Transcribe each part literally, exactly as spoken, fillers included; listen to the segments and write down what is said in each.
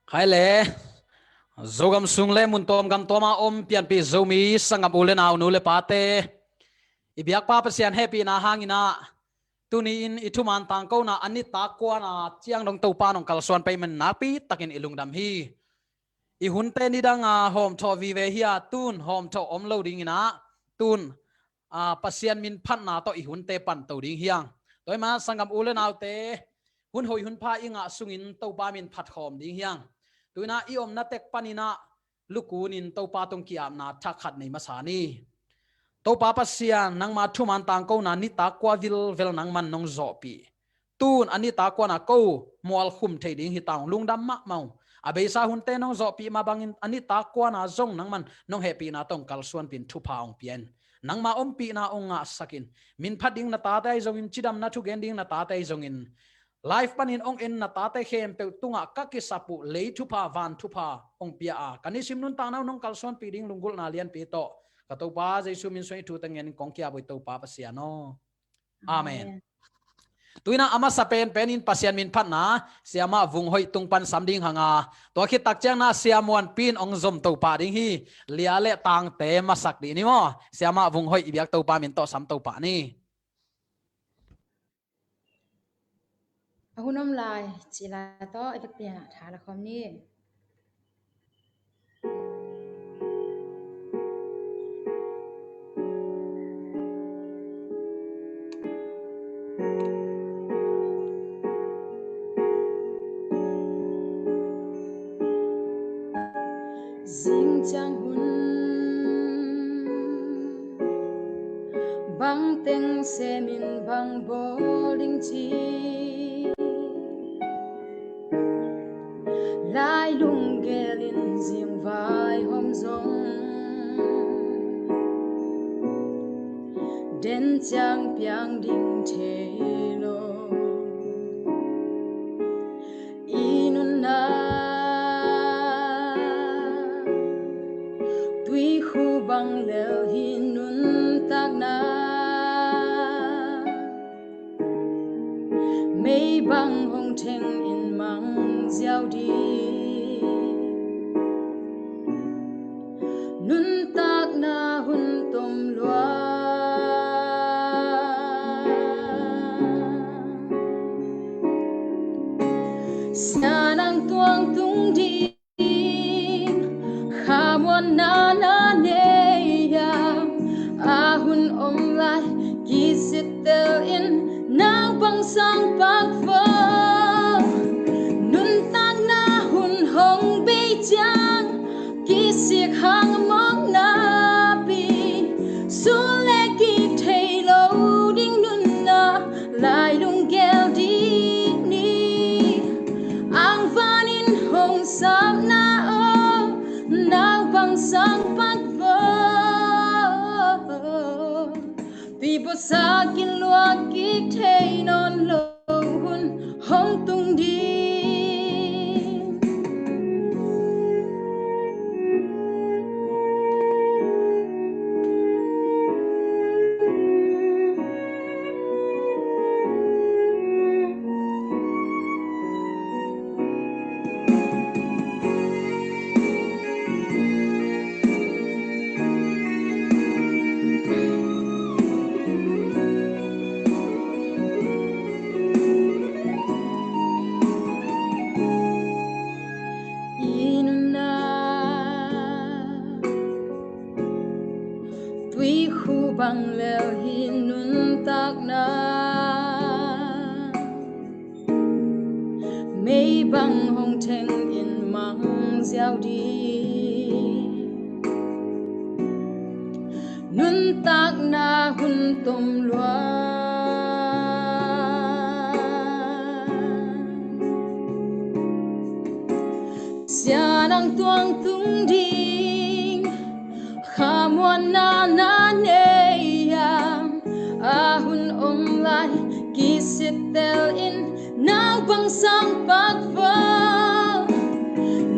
Khai le, Zogam sung le mun tawm gam tawm a om pianpih Zomi sanggam u le nau, nu le pate, i biakpa Pasian hehpihna hangin ah, tuni-in i thuman tangkona a nitak kuana ciang dong Topa nong kalsuan pah man nakpi takin i lungdam hi. I hunte nidanga hawmthawh vive hi a, tun hawmthawh om lo dingin ah, tun a, Pasian min phatna tawh i hunte panto ding hi hang. Tua ahih manin sanggam u le naute, hun hoih hun pha i ngah sungin Topa min phat khawm ding hi hang. Tu-in ah i omna tek panin ah lukunin Topa tungah ki-apna thak khat nei masa ni. Topa Pasian, nangma thuman tangkona nitak kua vilvel nangman nong zawhpih. Tun a nitak kuana ko mualkhum thei ding hi ta ung, lungdam mahmah ung. A beisa hunte nong zawhpih mah bangin a nitak kuana zong nangman nong hehpihna tawh kalsuanpih in, thupha hong pia in. Nangma ompihna hong ngahsak in. Min phat ding na tate ahi zongin, cidamna thugen ding na tate ahi zongin, live panin hong en na tate khempeuh tungah ka kisap uh lei thupha, van thupha hong pia a, ka nisim nuntakna uh nong kalsuanpih ding lunggulhna lianpi tawh ka Topa Jesu min suangin i thute ngenin kong ki-ap uh hi, Topa Pasian aw. Amen. Amen. Tu-in ah a masa penpenin Pasian min phatna Siamah Vung Hoih tung pan sam ding hang a, tua khit tak ciangin ah Sia Muan Pi in hong zom to pah ding hi. Lia le tangte masak dih ni maw. Siamah Vung Hoih i biak Topa min tawh sam to pah ni. A hun om lai, cih lai tawh i vekpi-in ah tha la khawm ni. Zing ciang hun bang teng semin bang bawl ding ci, lai lunggel in zing vaihawm zong, den ciang piang ding thei lo. I nunna tuikhu bang lel hi nuntakna, mei bang hong theng in mang ziau dih. Nuntakna hun tom lua, Sia Nang Tuang tung ding khamuanna na nei hiam? A hun om lai, kisittel in, naupang sang pak vo. Nuntakna hun hong bei ciang, kisik hang mawkna pi, sul le kik thei lo ding nunna, lai lunggel dih ni. Angvanin hong sapna aw, naupang sang pak vo. Tuibuatsak in luah kik thei nawn lo hun hong tung ding. I nunna tuikhu bang lel hi nuntakna, mei bang hong theng in mang ziau dih. Nuntakna hun tom lua, Sia Nang Tuang tung ding khamuanna na nei hiam? A hun om lai, kisittel in, naupang sang pak vo.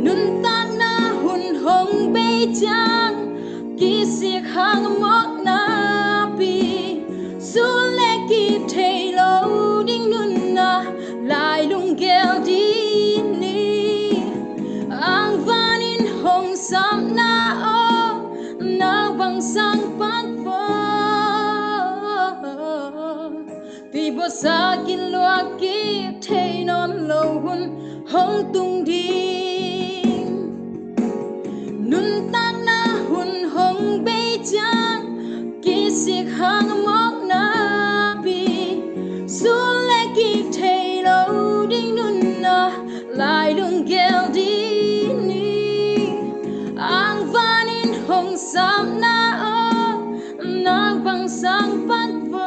Nuntakna hun hong bei ciang, kisik hang mawkna pi, sul le kik thei lo ding nunna, lai lunggel dih ni. Sa kiluah kik thei nawn lo hun hong tung ding. Nuntakna hun hong bei ciang kisik hang mawkna pi. Sun le kik thei lo ding nunna lai lunggel ding ni. Angvanin hong sapna aw, nak bang sang pan vo.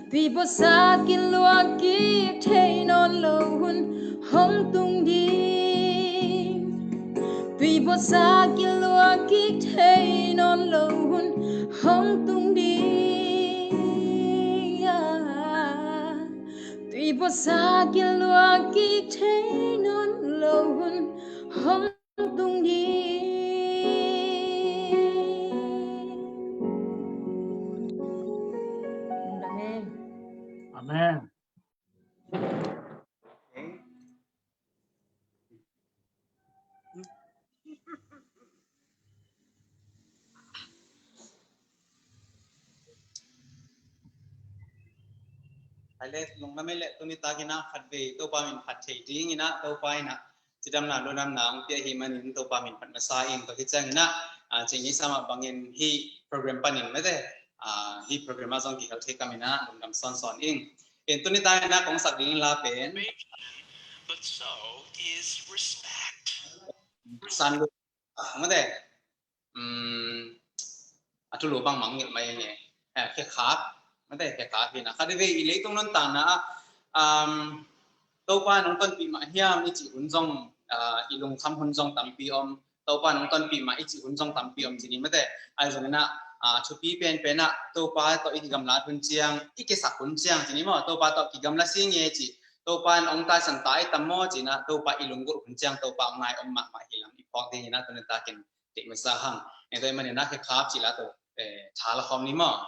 Tui bawlsa kiluah kik thei nawn lo hun hong tung ding. Tui bawlsa kiluah kik thei nawn lo hun hong tung ding. Tui bawlsa kiluah kik thei nawn lo hun hong tung ding. Amen. Amen. Ai le, lungdam ei le, tuni takin ah khatvei Topa min phat thei dingin ah Topa in ah cidamna lungdamna hong pia hi manin Topa min phat masa ing. Tua hi ciangin ah, ah, cing i sama bangin hih program panin mate, ah, hih program ah zong kihel thei kamin ah lungdam sawnsawn ing. In tuni takin ah kong sak ding la pen San Lu mate, um, a thulu bangmah ngilh mai nge. Eh, khekhap mate, khekhap hi na. Khatvei i leitung nuntakna ah, um, Topa nong tonpih mah hiam i cih hun zong, ah, i lungkham hun zong tampi om. Topa nong tonpih mah i cih hun zong tampi om ci ni mate. Ai zongin ah, ah, thupi penpen ah Topa tawh i kigamlat hun ciang, i kisak hun ciang ci ni maw, Topa tawh kigamla si nge ci. Topa in hong taisan ta i tam maw ci na, Topa i lunggulh hun ciang Topa hong nai om mahmah hi lam i phawk dingin ah tuni takin deih masa hang. Tua ahih manin ah khekhap cih la tawh, eh, tha la khawm ni maw.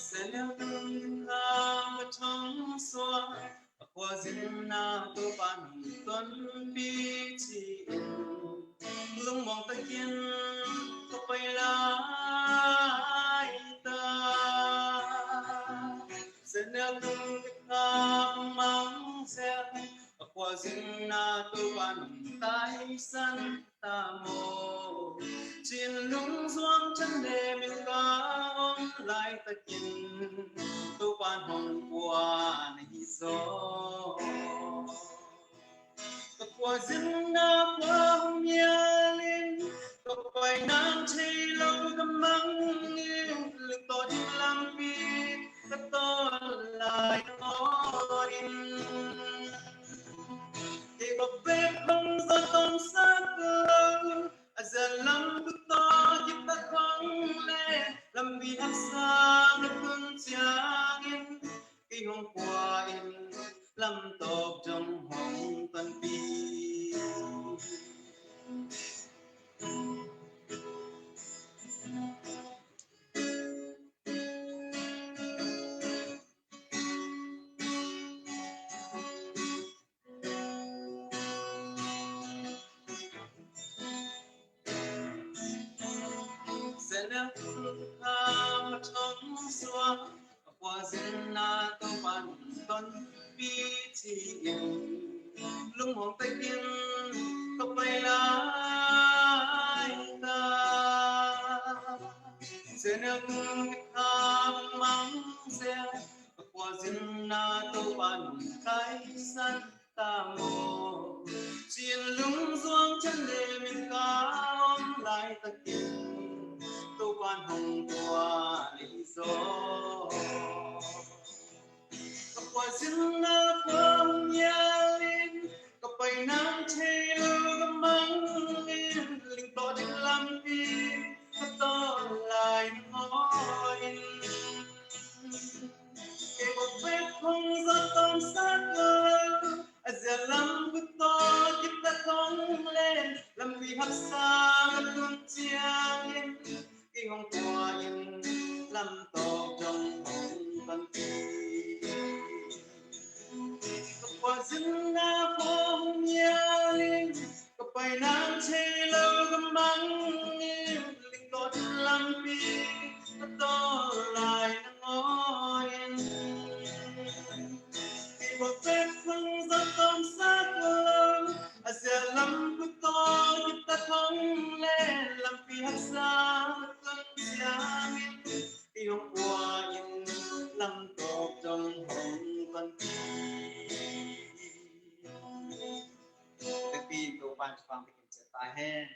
Sel le tung kha ka thong suak, a khuazin na Topa nong tonpih ci-in, lungmuang takin ka pai lai ta. Sel le tung kha mang sel, a khuazin na Topa nong taisan ta maw. Cin lungzuang chan le min ka om laitakin, Topa in hong pua na hi zaw. Ka khuazin na khua hong mial in, ka pai nang thei lo ka mang in, lungtawh ding lampi ka tawh lai aw in. Kei bek hong zaw tawmsak lo, a zia lam kut tawh kiptak hong le, lampi haksa na tun ciangin, kei hong pua in, lamtawp dong hong tonpih. Sel le tung kha ka thong suak, a khuazin na Topa nong tonpih ci-in, lungmuang takin ka pai lai ta. Sel le tung kha mang sel, a khuazin na Topa nong taisan ta maw. Cin lungzuang chan le min ka om laitakin, Topa in hong pua na hi zaw. Ka khuazin na khua hong mial in, ka pai nang thei lo ka mang in, lungtawh ding lampi ka tawh lai aw in. Kei bek hong zaw tawmsak lo, a zia lam kut tawh kiptak hong le, lampi sa tung ciangin, i hong tua in lam tawk dong hong panpi. Ka puahzinna khua hong nial in, ka pai nang thei lo ka mang in, lingkot lampi ka tawh lai nangawn in. Kei bawk bek hong zat tawmsak lo, a sia lam ka tawh kitat hong le, lampi haksa tun ciangin, i hong tua in lam tawk dong hong panpi. Tepi in Topa in thupha hong pia kim ciat ta hen.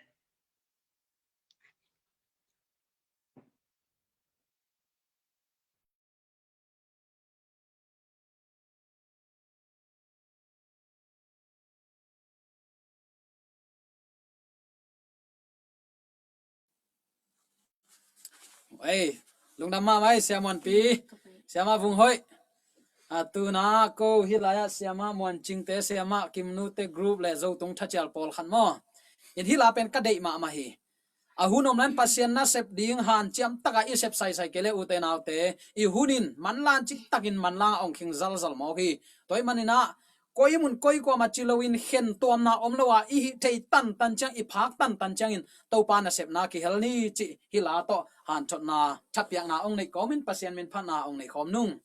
Ei, lungdam mahmah ei, Sia Muanpi, Sia Mah Vung Hoih. A, tuna ko hih lai-ah Sia Mah Muan Cingte, Sia Mah Kimnute group le Zotung Thacial pawlkhat maw. In hih la pen ka deih mahmah hi. A hun om lai-in Pasian nasep ding hanciam taka i sep saisai kei le, ute naute, i hun in manlang cik takin manlang a ong khing zalzal mawk hi. Tua ahih manin ah koi mun koi kuamah ci loin khentuamna om lo a, i hih thei tantan ciang, i phak tantan ciangin Topa nasepna kihel ni cih hih la tawh hanthotna, thapiakna ong neih kawmin Pasian min phatna ong nei khawm nung.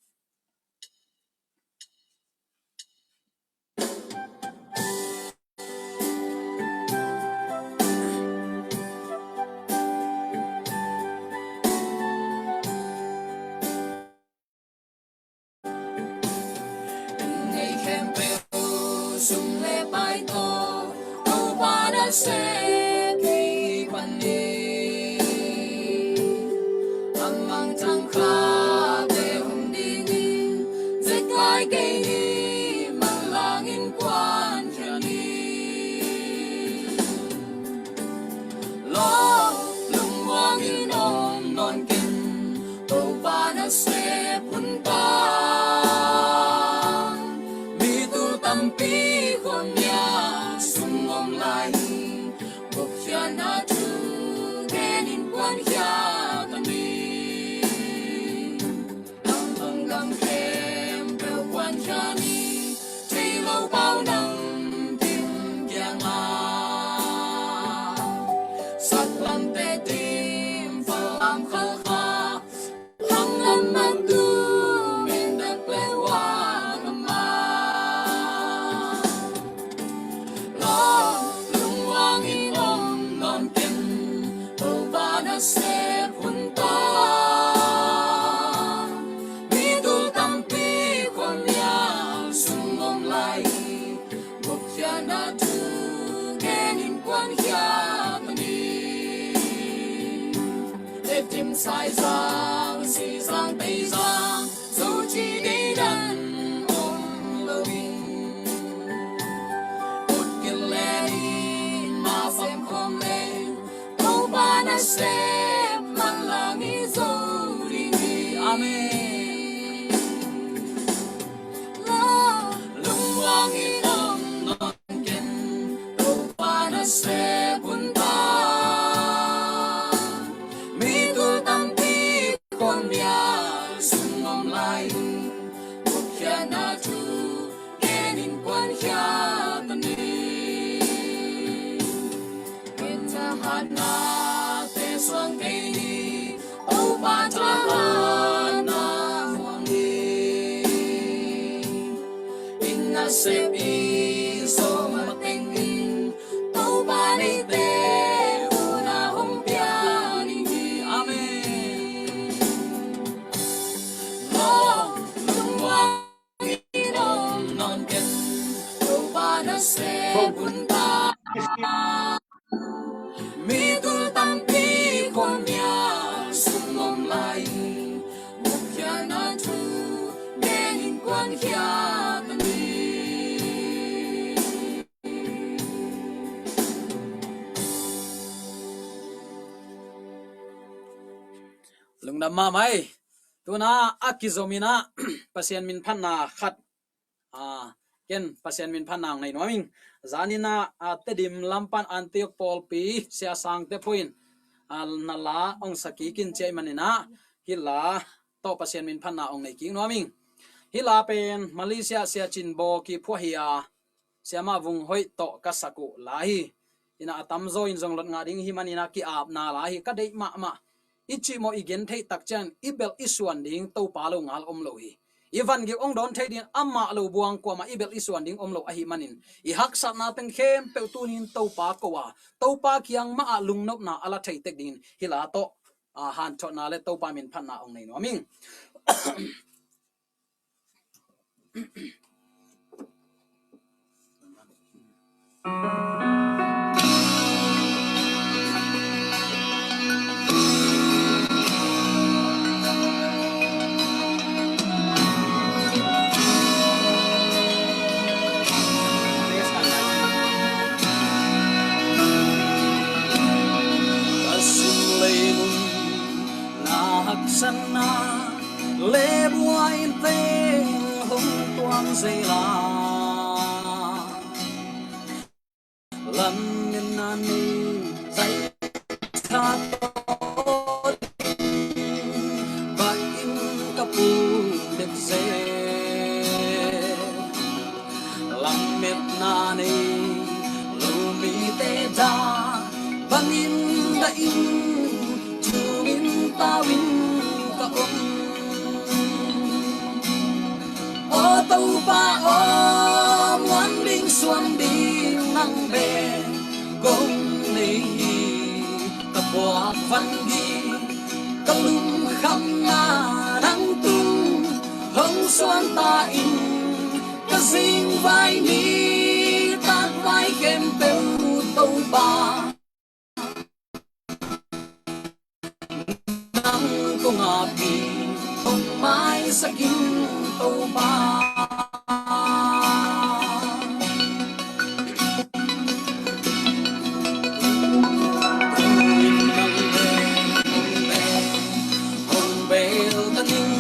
Nei khempeuh sum le pai tawh Topa nasep kipan ni. A mangthang khate hong dingin zekai kei ni, manlangin kuankhia ni. Lawm, lungmuangin om nawn ken, Topa nasep hun pan. Mi tul tampi khuamial sung om lai hi, gupkhiatna thu genin kuankhia ta ni. Gam khempeuh kuankhia ni, thei lo pau namtin kiangah. Saklamte dim, fallam khalkha, khanglam mantu, mindat le huan a mah. Lawm, lungmuangin om nawn ken, Topa nasep hun pan. Mi tul tampi khuamial sung om lai hi, gupkhiatna thu genin kuankhia ta ni. Tedim, Saizang, Sihzang, Teizang, Zoci deidan om loin, kut kile in na sem khawm leng, Topa nasep manlang i zo ding hi. Amen. Lungmuangin om nawn ken, Topa nasep hun pan. Mi tul tampi khuamial sung om lai hi, gupkhiatna thu genin kuankhia ta ni. Ken thahatnate suang kei ni, Topa thahatna muang hi. In nasep i sawm matengin, Topa neite hun a hong pia ding hi. Amen. Lawm, lungmuang in om nawn ken, Topa nasep hun pan. Mi tul tampi khuamial sung om lai hi, gupkhiatna thu genin kuankhia ta ni. Lungdam mahmah ei. Tuna a kizom in ah Pasian min phatna khat, a, Ken Pasian min phatna hong nei nuam ing. Zanin ah, a, Tedim lam pan Antiok pawlpi siasangte pawhin, a, na la hong sa kik in ci ahih manin ah, hih la tawh Pasian min phatna hong nei kik nuam ing. Hih la pen Malaysia Sia Cin Baw kiphuah hi a, Siamah Vung Hoih tawh ka sak uh la hi. Ina a tamzaw in zong lot ngah ding hi manin ah ki-apna la hi, ka deih mahmah. I cihmawh i gen theih tak ciangin i belh i suan ding Topa lo ngal om lo hi. I vangik hong dawn thei dingin amah lo buang kuamah i belh i suan ding om lo ahih manin, i haksatna teng khempeuh tuni-in Topa ko a, Topa kiang mah ah lungnopna a la thei tek dingin hih la tawh, a, hanthawnna le Topa min phatna hong nei nuam ing. Ka sung leilung na haksatna le buai teng hong tuam zel a, lametna nei zaitha tawh ding bangin ka pum dek zel. Lametna nei lo mite dah bangin dah in, tung in tau in ka om. Aw Topa aw, muan ding suan ding nang bek kong nei hi. Ka puak van ding, ka lungkhamna nang tung hong suan ta in, ka zingvai ni takvai khempeuh Topa, nang kong ap hi, hong maisak in Topa. Hong bel ta ning,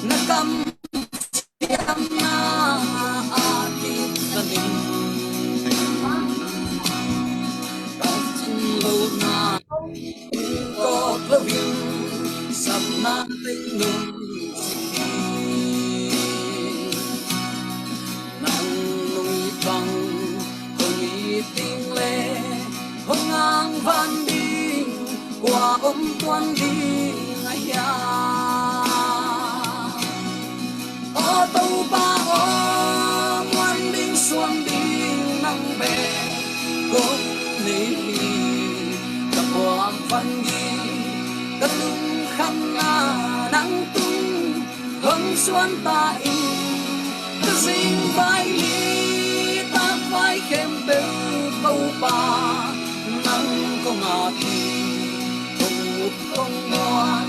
na kamciamna a kip ta ning. Ka thinlona kawk loin sapna teng nong sik hi. Nang nong it bang kong it ding le hong angvan ding kua om tuan ding a hiam? Aw Topa aw, muan ding suan ding nang bek kong nei hi. Ka puak van ding, ka lungkhamna nang tung hong suan ta in, ka zingvai ni takvai khempeuh Topa, nang kong ap hi. Kong up kong muan,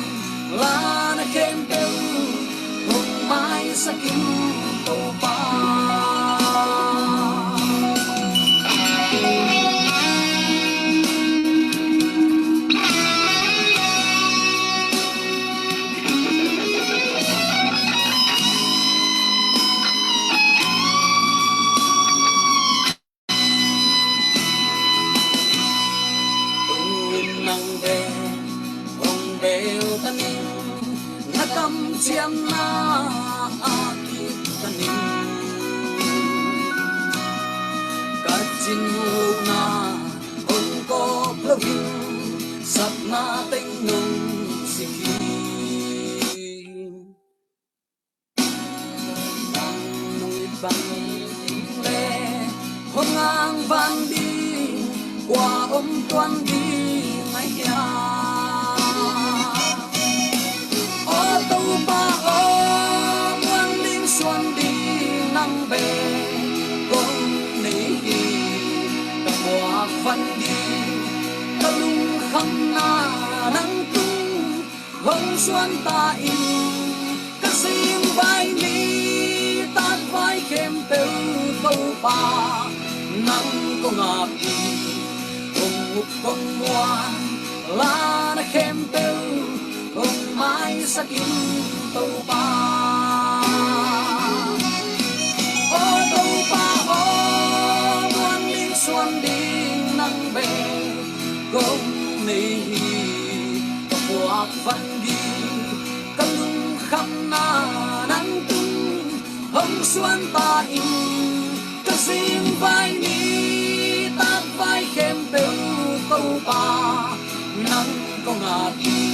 la na khempeuh hong maisak in Topa. Tung in nang bek hong bel ta ning, na kamciamna a kip ta ning. Ka thinlona hong kawk loin sapna teng nong sik hi. Nang nong it bang le hong angvan ding kua om tuan ding a hiam? Aw Topa aw, muan ding suan ding nang bek kong nei hi. Ka puak van ding, ka lungkhamna nang tung hong suan ta in, ka zingvai ni takvai khempeuh Topa, nang kong ap hi. Kong up kong muan, la na khempeuh hong maisak in Topa. Van gik ka lungkhamna nang tungah hong suan ta in, ka zingvai ni takvai khempeuh Topa nang kong at hi.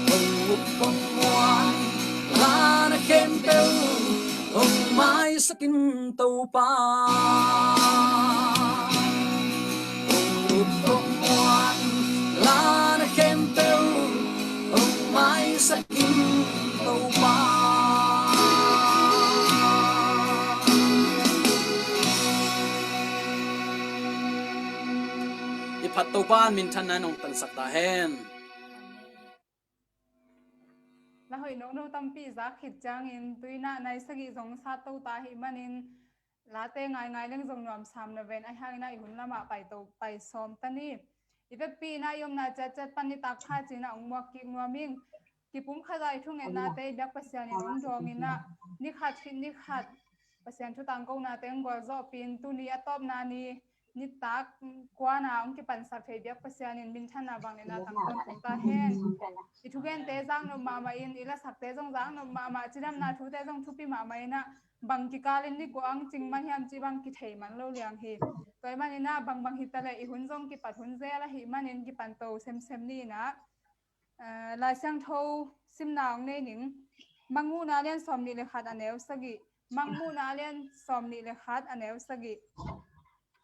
Hong up hong muan la na khempeuh hong maisak in Topa. Hong up hong muan la na khempeuh hong maisak in Topa. I phat Topa in minthanna in hong tangsak ta hen. La hoih nawkno tampi zak khit ciangin, tu-in ah nai sagih zong sat to ta ahih manin, late ngaingai leng zong nuam sam na ven, ahi hangin ah i hun lamah pai to, pai sawm ta ni. I vekpi in ah i omna ciatciat pan nitak pha ci-in ah hong muak kik nuam ing. Kipumkhat ah i thungetnate i biak Pasian in hong dawng in ah, ni khat khit ni khat Pasian thu tangkonate hong gualzawhpih in, tuni a tawpna ni nitak kuana hong kipansak thei biak Pasian in minthanna vangliatna tangkon tung ta hen. I thugente zaknop mahmah in, i lasakte zong zaknop mahmah, cidamna thute zong thupi mahmah in ah, bang kikalin ni kua hong cing man hiam cih bang kithei man lo liang hi. Tua ahih manin ah bangbang hi ta leh i hun zong kipat hun zel ahih manin kipan to semsem ni in ah. Eh, Lai Siangtho simna hong nei ning. Mangmuhna a lian sawmnih le khat, a neu sagih. Mangmuhna a lian sawmnih le khat, a neu sagih.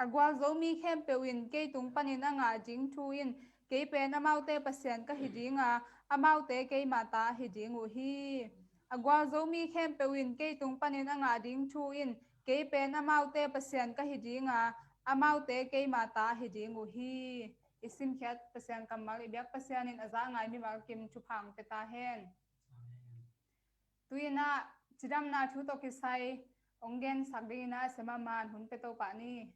A gualzo mi khempeuh in kei tung panin a ngah ding thu in, kei pen amaute Pasian ka hi ding a, amaute keima ta ahi ding uh hi. A gualzo mi khempeuh in kei tung panin a ngah ding thu in, kei pen amaute Pasian ka hi ding a, amaute keima ta ahi ding uh hi. I simkhiat Pasian kammal i biak Pasian in a za ngai mimal kim thupha hong pia ta hen. Tu-in ah cidamna thu tawh kisai hong gensak dingin ah Sia Mama in hun pia to pah ni.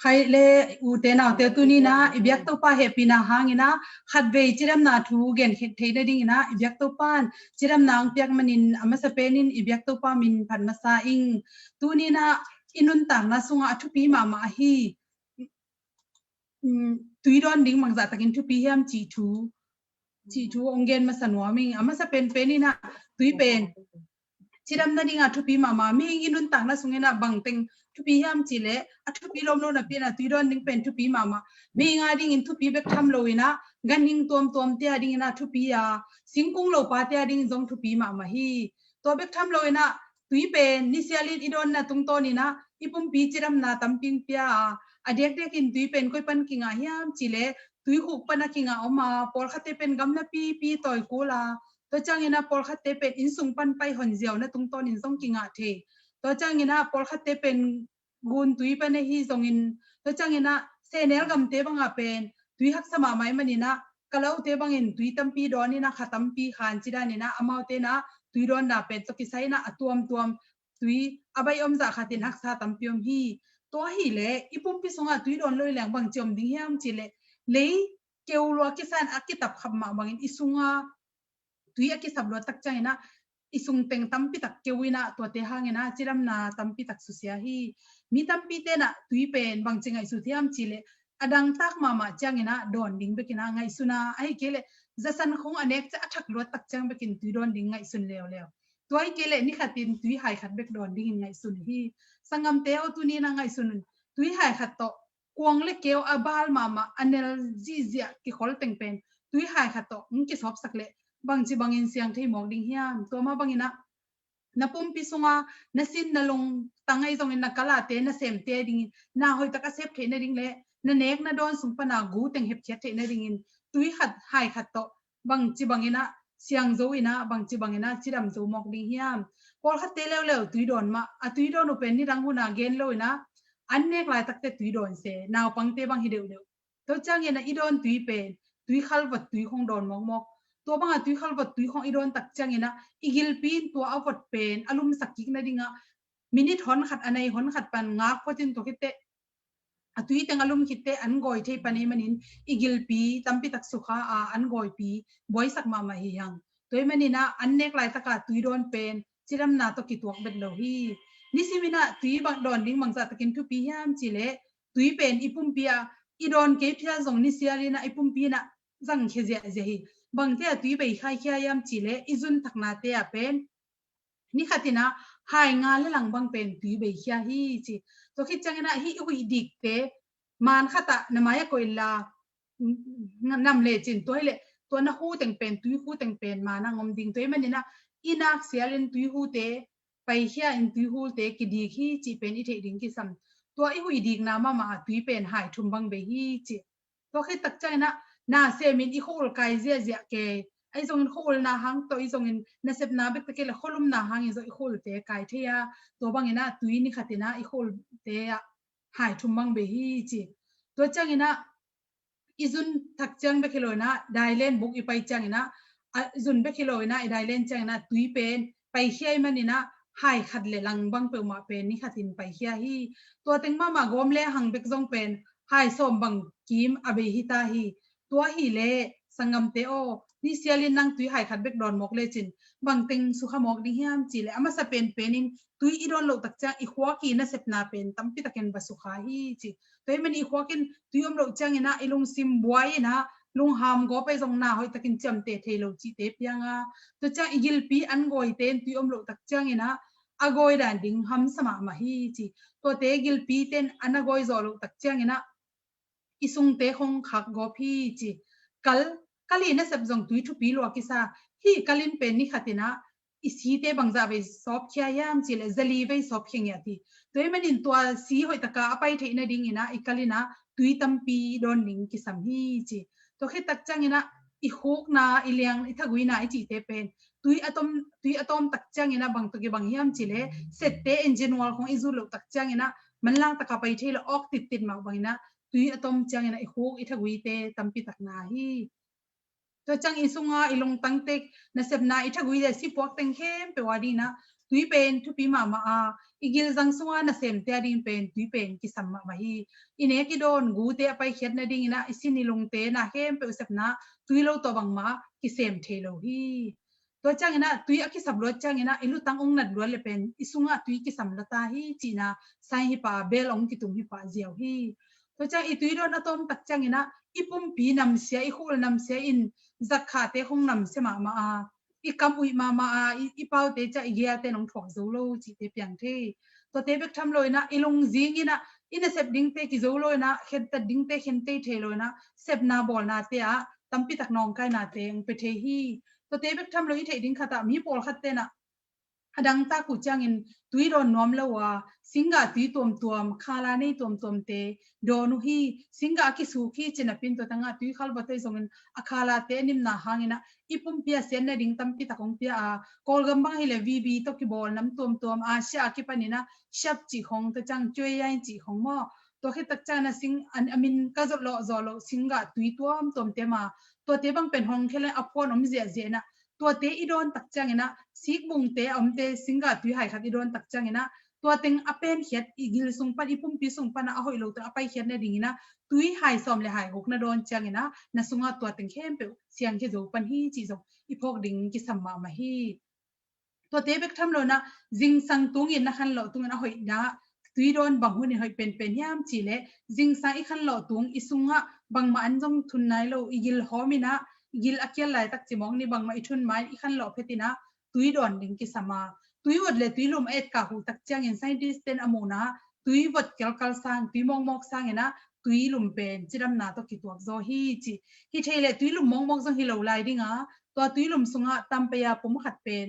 Khaih le ute naute, tuni in ah i biak Topa hehpihna hangin ah khatvei cidamna thu gen theih nadingin ah i biak Topa in cidamna hong piak manin a masa penin i biak Topa min phat masa ing. Tuni in ah i nuntakna sungah a thupi mahmah ahi, um, tui dawn ding bangzah takin thupi hiam cih thu, cih thu hong gen masa nuam ing. A masa penpen in ah tui pen cidam nading a thupi mahmah. Mihing i nuntakna sungin ah bangteng thupi hiam cih leh, a thupi lawm lo napi in ah tui dawn ding pen thupi mahmah. Mihing a dingin thupi bek tham lo in ah, ganhing tuamtuamte a dingin ah thupi a, singkung lopate a dingin zong thupi mahmah hi. Tua bek tham lo in ah tui pen nisialin i dawnna tungtawn in ah i pumpi cidamna tampi hong pia a, a diakdiakin tui pen koi pan kingah hiam cih leh, tuikhuk pan a kingah om a, pawlkhatte pen gamla pipi tawi kul a, tua ciangin ah pawlkhatte pen innsung pan pai honziauna tungtawnin zong kingah thei. Tua ciangin ah pawlkhatte pen gun tui pan ahi zongin, tua ciangin ah sehnel gamte bangah pen tui haksa mahmah ahih manin ah, kalaute bangin tui tampi dawn in ah kha tampi khan ci danin ah, amaute in ah tui dawnna pen tawh kisai in ah a tuamtuam tui a baih om zah khatin haksa tampi om hi. Tua ahih leh i pumpi sungah tui dawn lo hi leng bangci om ding hiam cih leh, lei keu lua kisa in a kitap khap mah bangin i sunga tui a kisap luat tak ciangin ah i sung teng tampi tak keu in ah, tuate hangin ah cidamna tampi tak susia hi. Mi tampite in ah tui pen bangci ngaihsut hiam cih leh, a dangtak mahmah ciangin ah dawn ding bekin ah ngaihsun a, ahih kei leh zasan khong a nek ciang a thak luat tak ciang bekin tui dawn ding ngaihsun leuleu. Tua ahih kei leh ni khatin tui hai khat bek dawn dingin ngaihsun hi. Sanggamte aw, tuni in ah ngaihsun un, tui hai khat tawh kuang le keu a bal mahmah, a nel zihziah kikhol teng pen tui hai khat tawh hong kisawpsak leh bangci bangin siang thei mawk ding hiam? Tua mah bangin ah na pumpi sunga na sin na lungtang ahi zongin, na kalate, na semte a dingin, na hoihtak a sep theih nading le na nek na dawn sung pana gu teng hepkhiat theih nadingin tui khat hai khat tawh bangci bangin ah siang zo in ah, bangci bangin ah cidam zo mawk ding hiam? Pawlkhatte leuleu tui dawn mah, a tui dawn uh pen nidang hun a gen lo in ah, an nek laitakte tui dawn se, naupangte bang hi deuhdeuh. Tua ciangin ah i dawn tui pen tui khalvot tui khong dawn mawkmawk. Tua banga tui khalvot tui khong i dawn tak ciangin ah i gilpi in tua a vot pen a lumsak kik nadingah minit hon khat a nei hon khat pan ngak phot in, tua khit teh a tui teng a lum khit teh an gawi thei pan ahih manin i gilpi tampi tak sukha a, an gawipi buaisak mahmah hi hang. Tua ahih manin ah an nek laitaka tui dawn pen cidamna tawh kituak bet lo hi. Nisimin ah tui bang dawn ding bangzah takin thupi hiam cih leh, tui pen i pumpi ah i dawn kei phial zong nisialin ah i pumpi in ah zangkhia ziahziah hi. Bangte a tui bei khaikhia hiam cih leh i zun thaknate ah pen ni khatin ah hai nga le lang bang pen tui beikhia hi ci. Tua khit ciangin ah hih i huih dikte man khat ah na mai ah koih inla, nam lecin tua hi leh tua na hu teng pen, tui hu teng pen man ah hong om ding. Tua ahih manin ah i nak sialin tui hute paikhia in tui hute kidik hi cih pen i theih ding kisam. Tua i huih dikna mahmah ah tui pen hai thum bang bei hi ci. Tua khit tak ciangin ah na semin i khua-ul kai ziahziah kei. Ahi zongin khua-ulna hang tawh, ahi zongin nasepna bek tak leh khualumna hangin zong i khua-ulte kai thei a, tua bangin ah tui ni khatin ah i khua-ulte ah hai thum bang bei hi ci. Tua ciangin ah i zun thak ciang bek hi lo in ah dailen buk i pai ciangin ah, a, zun bek hi lo in ah i dailen ciangin ah tui pen paikhia ahih manin ah hai khat le lang bang peuhmah pen ni khatin paikhia hi. Tua teng mahmah gawm le hang bek zong pen hai sawm bang kim a bei hi ta hi. Tua hi leh sanggamte aw, ni sialin nang tui hai khat bek dawn mawk lecin bang teng sukha mawk ding hiam cih leh a masa penpenin tui i dawn loh tak ciang i khuak i nasepna pen tampi takin va sukha hi ci. Tua ahih manin i khuak in tui om loh ciangin ah i lungsim buai in ah lungham gawp, ahi zong na hoih takin ciamteh thei lo cihte piang a, tua ciang i gilpi an gawite in tui om loh tak ciangin ah a gawi dan ding hamsa mahmah hi ci. Tuate gilpite in an a gawi zawh loh tak ciangin ah i sungte khong khak gawp hi ci. Kal, kal i nasep zong tui thupi lua kisa. Hih kal in pen ni khatin ah i site bangzah vei sawpkhia hiam cih leh zali vei sawpkhia ngiat hi. Tua ahih manin tua si hoih taka a pai theih nadingin ah i kal in ah tui tampi dawn ding kisam hi ci. Tua khit tak ciangin ah i khukna, i liang, i thaguina i cihte pen tui a tom, tui a tawm tak ciangin ah bang tawh kibang hiam cih leh sette engine oil khong i zut loh tak ciangin ah manlang taka pai thei lo, awk tittit mah bangin ah tui a tom ciangin ah i khuk i thaguite tampi tak na hi. Tua ciang i sunga i lungtang tek, nasepna, i thagui le sipuak teng khempeuh a dingin ah tui pen thupi mahmah a, i gilzang sunga nasemte a ding pen tui pen kisam mahmah hi. I nek i dawn gute a paikhiat nadingin ah i sin i lungte na khempeuh sepna tui lo tawh bangmah kisem thei lo hi. Tua ciangin ah tui a kisap luat ciangin ah i lutang ong nat luat le pen i sungah tui kisam lua ta hi cihna sign hi pah, bell ong kitung hi pah ziau hi. Tua ciang i tui dawn a tawm tak ciangin ah i pumpi namsia, i khul namsia in, zakkhate khong namsia mahmah a, i kam uih mahmah a, i, i paute ciang i giate nong thuak zo lo cihte piang thei. Tuate bek tham lo in ah i lungzing in ah i nasep dingte kizo lo in ah, khentat dingte khentei thei lo in ah, sepna bawlnate ah tampi tak nawngkainate hong pia thei hi. Tuate bek tham lo i theih ding khat ah mi pawlkhatte in ah a dangtak uh ciangin tui dawn nuam lo a, singgah tui tuamtuam, khala nei tuamtuamte dawn uh hi. Singgah a kisuk hi ci napi in tua tangah tui khalvawt ahi zongin a khalate a nimna hangin ah i pumpi a siat nading tampi tak hong pia a, Kawlgam bang hileh V B tawh kibawl nam tuamtuam, Asia a kipan in ah Sharp cih khong, tua ciang Cuei Yain cih khong maw. Tua khit tak ciangin ah sing, a, a min ka zot lawh zawh loh singgah tui tuamtuamte mah, tuate bang pen hong khia leng a phuan om ziahziah in ah, tuate i dawn tak ciangin ah sikbungte a omte singgah tui hai khat i dawn tak ciangin ah tua teng a penkhiat, i gil sung pan, i pumpi sung pan ah a hoih lo teng a paikhiat nadingin ah tui hai sawm le hai guk na dawn ciangin ah na sungah tua teng khempeuh siangkhia zo pan hi cih zong i phawk ding kisam mahmah hi. Tuate bek tham lo in ah zingsang tungin na khanlawh tungin a hoihna tui dawn bang hun in hoih penpen hiam cih leh, zingsang i khanlawh tung i sungah bangmah an zong thun nai lo, i gil hawm in ah, i gil a kial laitak cimawk ni, bangmah i thun ma in i khanlawh phet in ah tui dawn ding kisam a, tui vot le tui lum a etkak uh tak ciangin scientist ten a muhna tui vot kelkal sang, tui mawkmawk sangin ah tui lum pen cidamna tawh kituak zaw hi ci. Hi thei leh tui lum mawkmawk zong hi lo lai ding a, tua tui lum sungah tampei a pum khat pen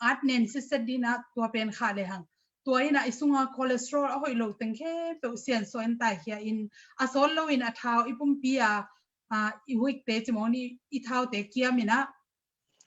at nen sitset ding in ah tua pen khah lehang, tua in ah i sungah cholesterol a hoih lo teng khempeuh siansuah in taikhia in, a sawt lo in a thau, i pumpi a, a, i huikte cimawk ni, i thaute kiam in ah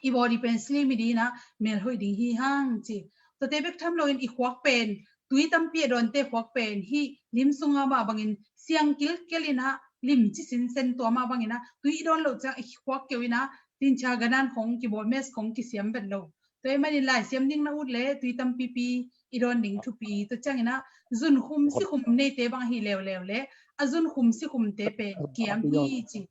i body pen slim i ding in ah mel hoih ding hi hang ci. Tuate bek tham lo in i khuak pen, tui tampi a dawnte khuak pen hih lim sunga mah bangin siang kilkel in ah lim ci sinsen, tua mah bangin ah tui i dawn loh ciang i khuak keu in ah tincha ganan khong kibawl, mask khong kisiam vet lo. Tua ahih manin laisiam ding na ut leh tui tampipi i dawn ding thupi. Tua ciangin ah zunkhum sikhum neite bang ahi leuleu leh a zunkhum sikhumte pen kiam hi ci.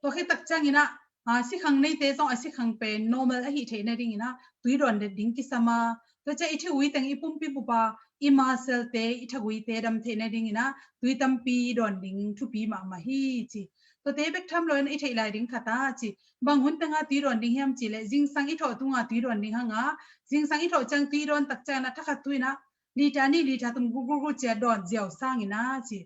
Tua khit tak ciangin ah, a, sikhang neite zong a sikhang pen normal ahi theih nadingin ah tui dawn det ding kisam a. Tua ciang i thagui teng, i pumpi bup a, i muscle-te, i thaguite dam theih nadingin ah tui tampi dawn ding thupi mahmah hi ci. Tuate bek tham lo in i theih lai ding khat a ci. Bang hun tengah tui dawn ding hiam ci leh, zingsang i thawh tungah tui dawn ding hang a, zingsang i thawh ciang tui dawn tak ciangin ah thakhat thu in ah liter nih liter thum gulgul cia dawn ziau sangin a ci.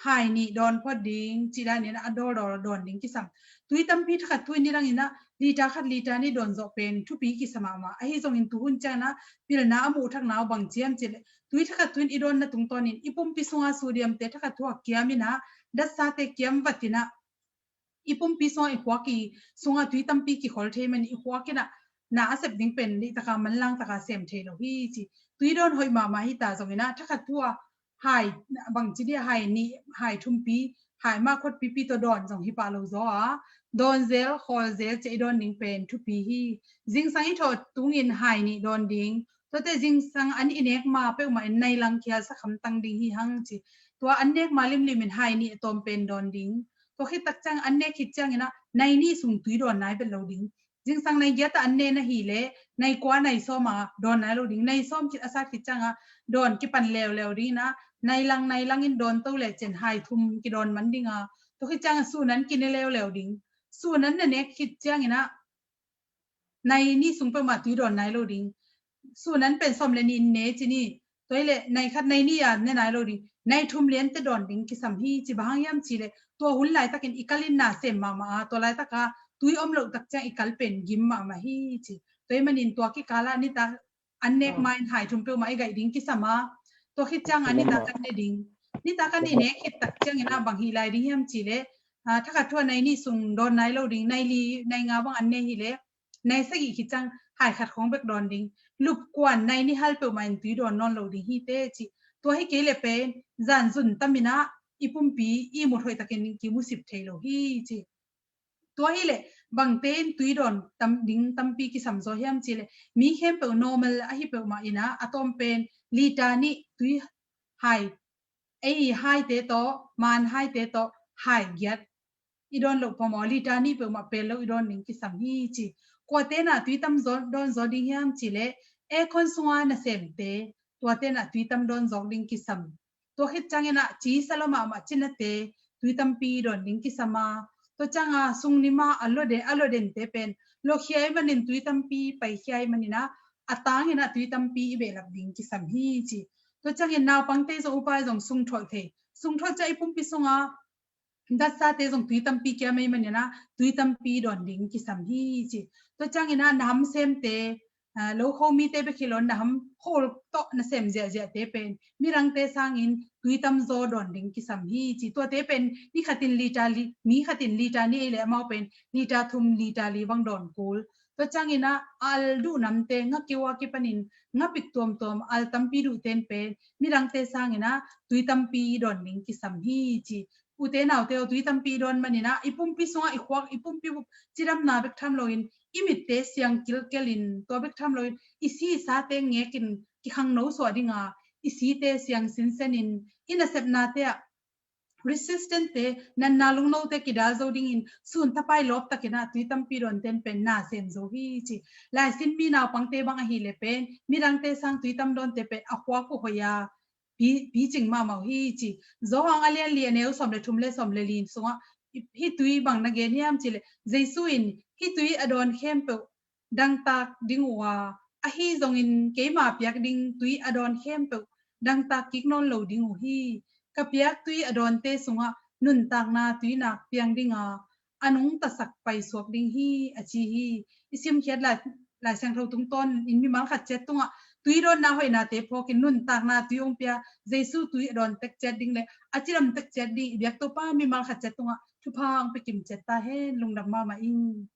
Hai nih dawn phot ding, cih dan in a dawldawl dawn ding kisam. Tui tampi thakhat thu in nidang in ah liter khat liter nih dawn zawh pen thupi kisam mahmah. Ahi zongin tuhun ciangin ah pilna a muh thakna uh bang ci hiam ci leh, tui thakhat thu in i dawnna tungtawnin i pumpi sunga sodium te thakhat thu a kiam in ah, datsate kiam vat in ah, i pumpi sungah i khuak i sungah tui tampi kikhol thei man i khuak in ah, na a sep ding pen nih taka manlang taka sem thei lo hi ci. Tui dawn hoih mahmah hi ta zongin ah thakhat thu a hai bang ci dia, hai nih, hai thumpi, hai mah khawtpipi tawh dawn zong hi pah lo zaw a, dawn zel, khawl zel cia i dawn ding pen thupi hi. Zingsang i thawh tungin hai nih dawn ding. Tuate zingsang an i nek ma peuhmah in nai lang khial sakham tang ding hi hang ci. Tua an nek ma limlim in hai nih a tawm pen dawn ding. Tua khit tak ciang an nek khit ciangin ah nai nih sung tui dawn nai bet lo ding. Zingsang nai giat ah an ne na hi leh, nai kua nai sawm a dawn nai lo ding. Nai sawm khit a sat khit ciang ah dawn kipan leuleu ding in ah, nai lang nai lang in dawn to leh cin hai thum kidawn man ding a, tua khit ciang ah sun an kine leuleu ding. Sun an na nek khit ciangin ah nai nih sung peuhmah tui dawn nai lo ding. Sun an pen sawm le nih in ne ci ni. Tua hi leh nai khat nai nih a ne nai lo ding. Nai thum lian te dawn ding kisam hi ci. Bang hang hiam ci leh, tua hun laitakin i kal in na sem mahmah a, tua laitaka tui om loh tak ciang i kal pen gim mahmah hi ci. Tua hi manin tua kikal ah nitak an nek ma in hai thum peuhmah i gaih ding kisam a, tua khit ciang ah nitak an ne ding. Nitak an i nek khit tak ciangin ah bang hi lai ding hiam ci leh, ah, thakhat thu a nai nih sung dawn nai lo ding, nai li nai nga bang an ne hi leh, nai sagih khit ciang hai khat khawng bek dawn ding. Lup kuan nai nih hal peuhmah in tui dawn nawn lo ding hi te ci. Tua hi kei leh pen zan zun tam in ah i pumpi i mut hoih takin kimusip thei lo hi ci. Tua hi leh bangte in tui dawn tam ding tampi kisam zaw hiam ci leh, mi khempeuh normal ahi peuhmah in ah a tawm pen liter nih tui hai, ei haite tawh, man haite tawh hai giat i dawn loh phamawh, liter nih peuhmah pel lo i dawn ding kisam hi ci. Kuate in ah tui tam zaw, dawn zaw ding hiam ci leh, aircon sunga nasemte, tuate in ah tui tam dawn zawk ding kisam. Tua khit ciangin ah ci sa lo mahmah cinate tui tampi dawn ding kisam a, tua ciang a sung nim a a lua den, a lua dente pen luakhia ahih manin tui tampi paikhia ahih manin ah, a tangin ah tui tampi i behlap ding kisam hi ci. Tua ciangin naupangte zong upa zong sung tholh thei. Sung tholh ciang i pumpi sunga datsate zong tui tampi kiam ahih manin ah tui tampi dawn ding kisam hi ci. Tua ciangin ah na ham semte, ah, lo kho mite bek hi lo, na ham kho tawh na sem ziahziahte pen midangte sangin tui tam zaw dawn ding kisam hi ci. Tuate pen ni khatin liter li, mi khatin liter nih ei leh amau pen liter thum liter li bang dawn kul. Tua ciangin ah al duh namte, nga keu a kipanin nga pik tuamtuam al tampi duhten pen midangte sangin ah tui tampi dawn ding kisam hi ci. Ute naute aw, tui tampi i dawn manin ah i pumpi sungah i khuak, i pumpi bup cidamna bek tham loin i mitte siang kilkelin, tua bek tham loin i si i sate ngekin kikhangno suah ding a, i site siang sinsenin, i nasepnate ah resistant te, natna lungnote kidal zo dingin sun tapai lawp takin ah tui tampi dawnten pen na sem zo hi ci. Laisin mi naupangte bang ahih leh pen midangte sang tui tam dawnte pen a khuak uh hoih a, pi, picing mahmah uh hi ci. Johan a lian li a neu sawm le thum le sawm le li sungah hih tui bang na gen hiam ci leh, Jesu in hih tui a dawn khempeuh dangtak ding uh a, ahi zongin keima piak ding tui a dawn khempeuh dangtak kik nawn lo ding uh hi. Ka piak tui a dawnte sungah nuntakna tuinak piang ding a, a nungtasak paisuak ding hi, a ci hi. I simkhiat Lai, Lai Siangtho tungtawn in mimal khat ciat tungah tui dawnna hoihnate phawkin nuntakna tui hong pia Jesu tui a dawn tek ciat ding le a cidam tek ciat ding i biak Topa mimal khat ciat tungah thupha hong pia kim ciat ta hen. Lungdam mahmah ing.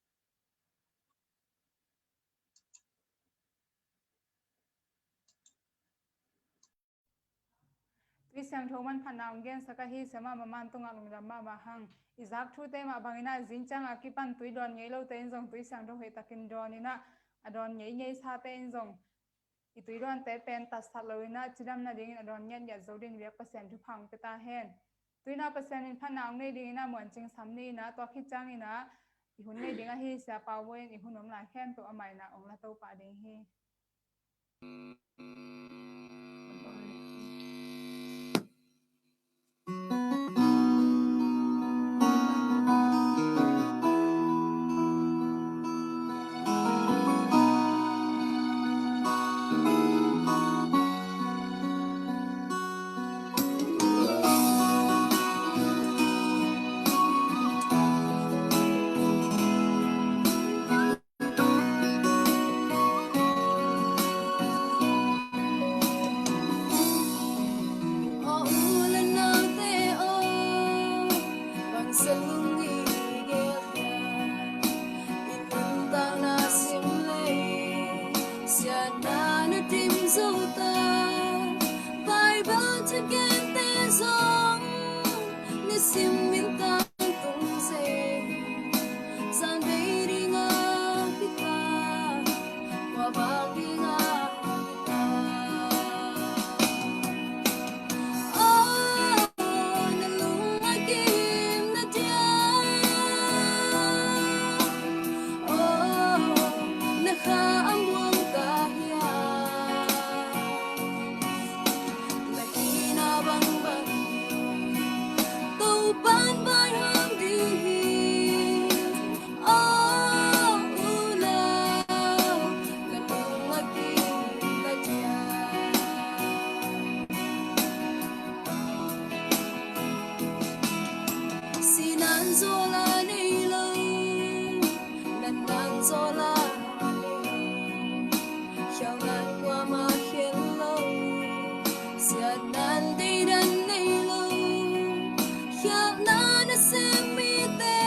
Tui Siangtho manphatna hong gensak ahi Sia Mama Mantungah lungdam mahmah hang. I zak thute mah bangin ah zing ciang a kipan tui dawn ngei lote in zong Tui Siangtho hoihtakin dawn in ah, a dawn ngeingei sate in zong i tui dawnte pen tatsat lo in ah cidam nadingin a dawn ngiatngiat zo dingin biak Pasian thupha hong pia ta hen. Tu in ah Pasian in phatna hong nei dingin ah muancing sam ni in ah, tua khit ciangin ah i hun nei ding ahi Sia Pau Bawi in i hun om lai khempeuh amah in ah hong la to pah ding hi. Kente zong nisim mintang tung se, zan vei ding a kita, tua bang ding a kita. Oh, na lung a kim na dia. Oh, na kha a muang ka hia. Na hihna bangbang Topan vaihawm ding hi. Oh, unau, na lung a kim na dia. Sinan zawla nei lo, nan nan zawla nei lo, khialhnan kuamah khen lo, siatnan deidan nei lo, khialhna na sem mite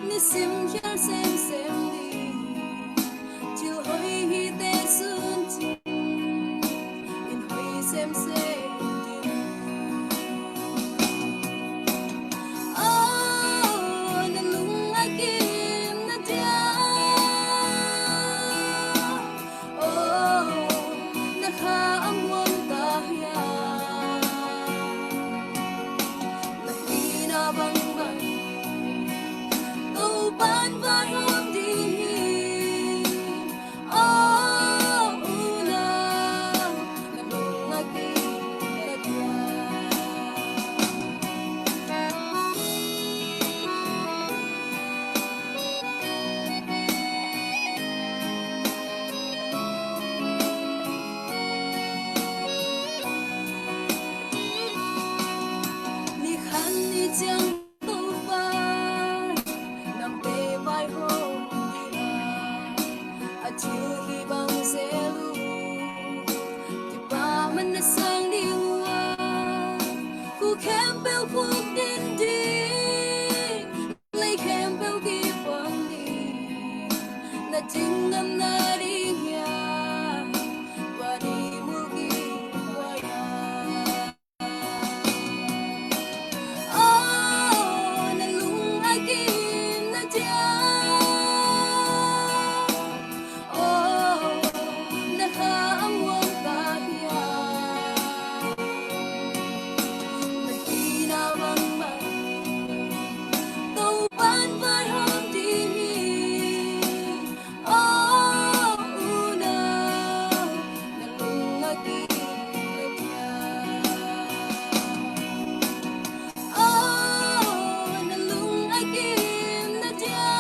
nisim khial semsem ding. Thil hoih hite sun cin in hoih semsem ding. Oh, na lung a kim na dia. Oh, na kha a muang ka hia. Na hihna bangbang Topan vaihawm ding hi. Oh, unau, na lung a kim na dia. Ni khat ni ciang Topa, nang pe vaihawm ding a, a thil hih bang zel uh, kipahman na sang ding uh a, khuk khempeuh khukdin ding, lei khempeuh kipuang ding, na ding ngam na ding hiam, tua ding mu kik tua hiam. Oh, na lung a kim na dia. Oh, na kha a muang ka hia. Na hihna bangbang Topan vaihawm ding hi. Oh, unau, na lung a kim na dia. Oh, na lung a kim na dia.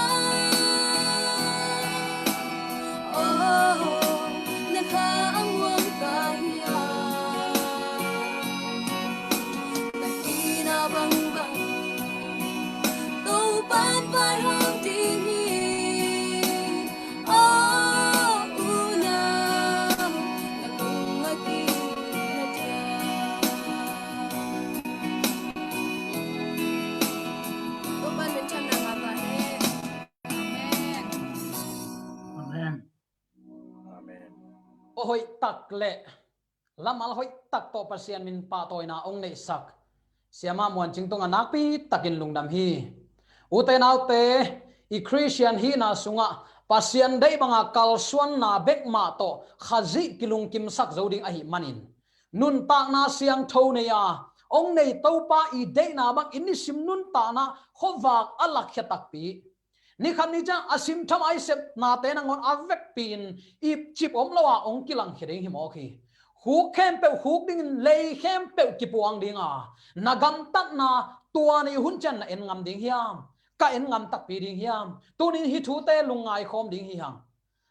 Oh, na kha a muang ka hia. Na hihna bangbang Topan vaihawm ding hi. Oh, unau, na lung a kim na dia. Topan min thanna ngah ta hen. Amen. Amen. Amen. Aw hoih tak le lamal hoih tak tawh Pasian min pahtawina hong neihsak Siama Muan Cing tungah nakpi takin lungdam hi. Ute naute, i Khristian hihna sungah Pasian deih banga kalsuanna bek mah tawh Khazih kilungkimsak zo ding ahih manin, nuntakna siangtho nei a hong nei Topa i deihna bang i nisim nuntakna khuavak a lakkhia takpi, ni khat ni ciang a simtham a i sepnate nangawn a vekpi-in i cip om lo a hong kilangkhia ding hi mawk hi. Khuk khempeuh khuk dingin lei khempeuh kipuang ding a, na gamtatna tua ni hun ciang na en ngam ding hiam? Ka en ngam takpi ding hiam? Tunin hih thute lungngai khawm ding hi hang.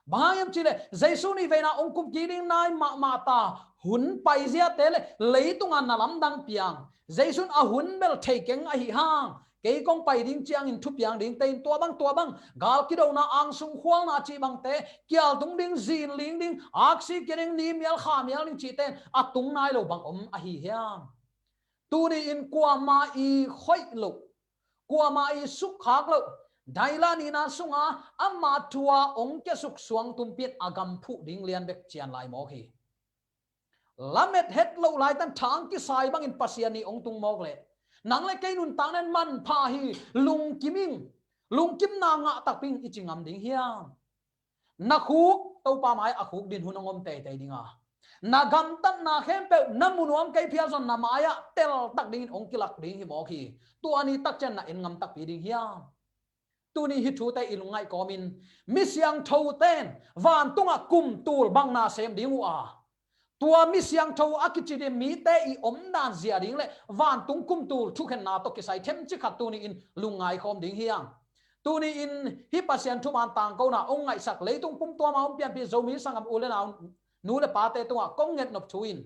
Bang hang hiam cihleh Jesu nih veina hong kumkik ding nai mahmah ta, hun paiziate le leitunga na lamdang piang Jesu in a hun bel thei keng ahi hang. Kei kong pai ding ciangin thupiang dingte in tua bang tua bang gal kidona, angsung khualna cih bangte, kial tung ding, zin ling ding, aksi kia ding, ni mial kha mial ding cihte in a tung nai lo bang om ahi hiam? Tuni in kuamah i khoih loh, kuamah i sukkhak loh, daila nihna sunga ama thu a hong kiasuk suangtum pi in a gam phuh ding lian bek cian lai mawk hi. lamet het loh laitan thang kisai bangin Pasian ii hong tung mawk leh, nang le kei nuntakna in manpha hi, lungkim ing, lungkimna ngah takpi ing i ci ngam ding hiam? Na khuk Topa mai-ah a khuk ding hun hong om teitei ding a, na gamtatna khempeuh na mu nuam kei phial zong na mai-ah teltak dingin hong kilak ding hi mawk hi. Tua ni tak ciang na en ngam takpi ding hiam? Tuni hih thute i lungngaih kawmin, mi siangthote in vantungah kum tul bang na sem ding uh a, tua mi siangtho a kici ding mite i omdan zia ding le vantung kum tul thukhenna tawh kisai themcik khat tuni-in lungngai khawm ding hi hang. Tuni-in hih Pasian thuman tangkona hong ngaihsak leitung pumtuama hong pianpih Zomi sanggam u le nau, nu le pate tungah kong ngetnop thu in,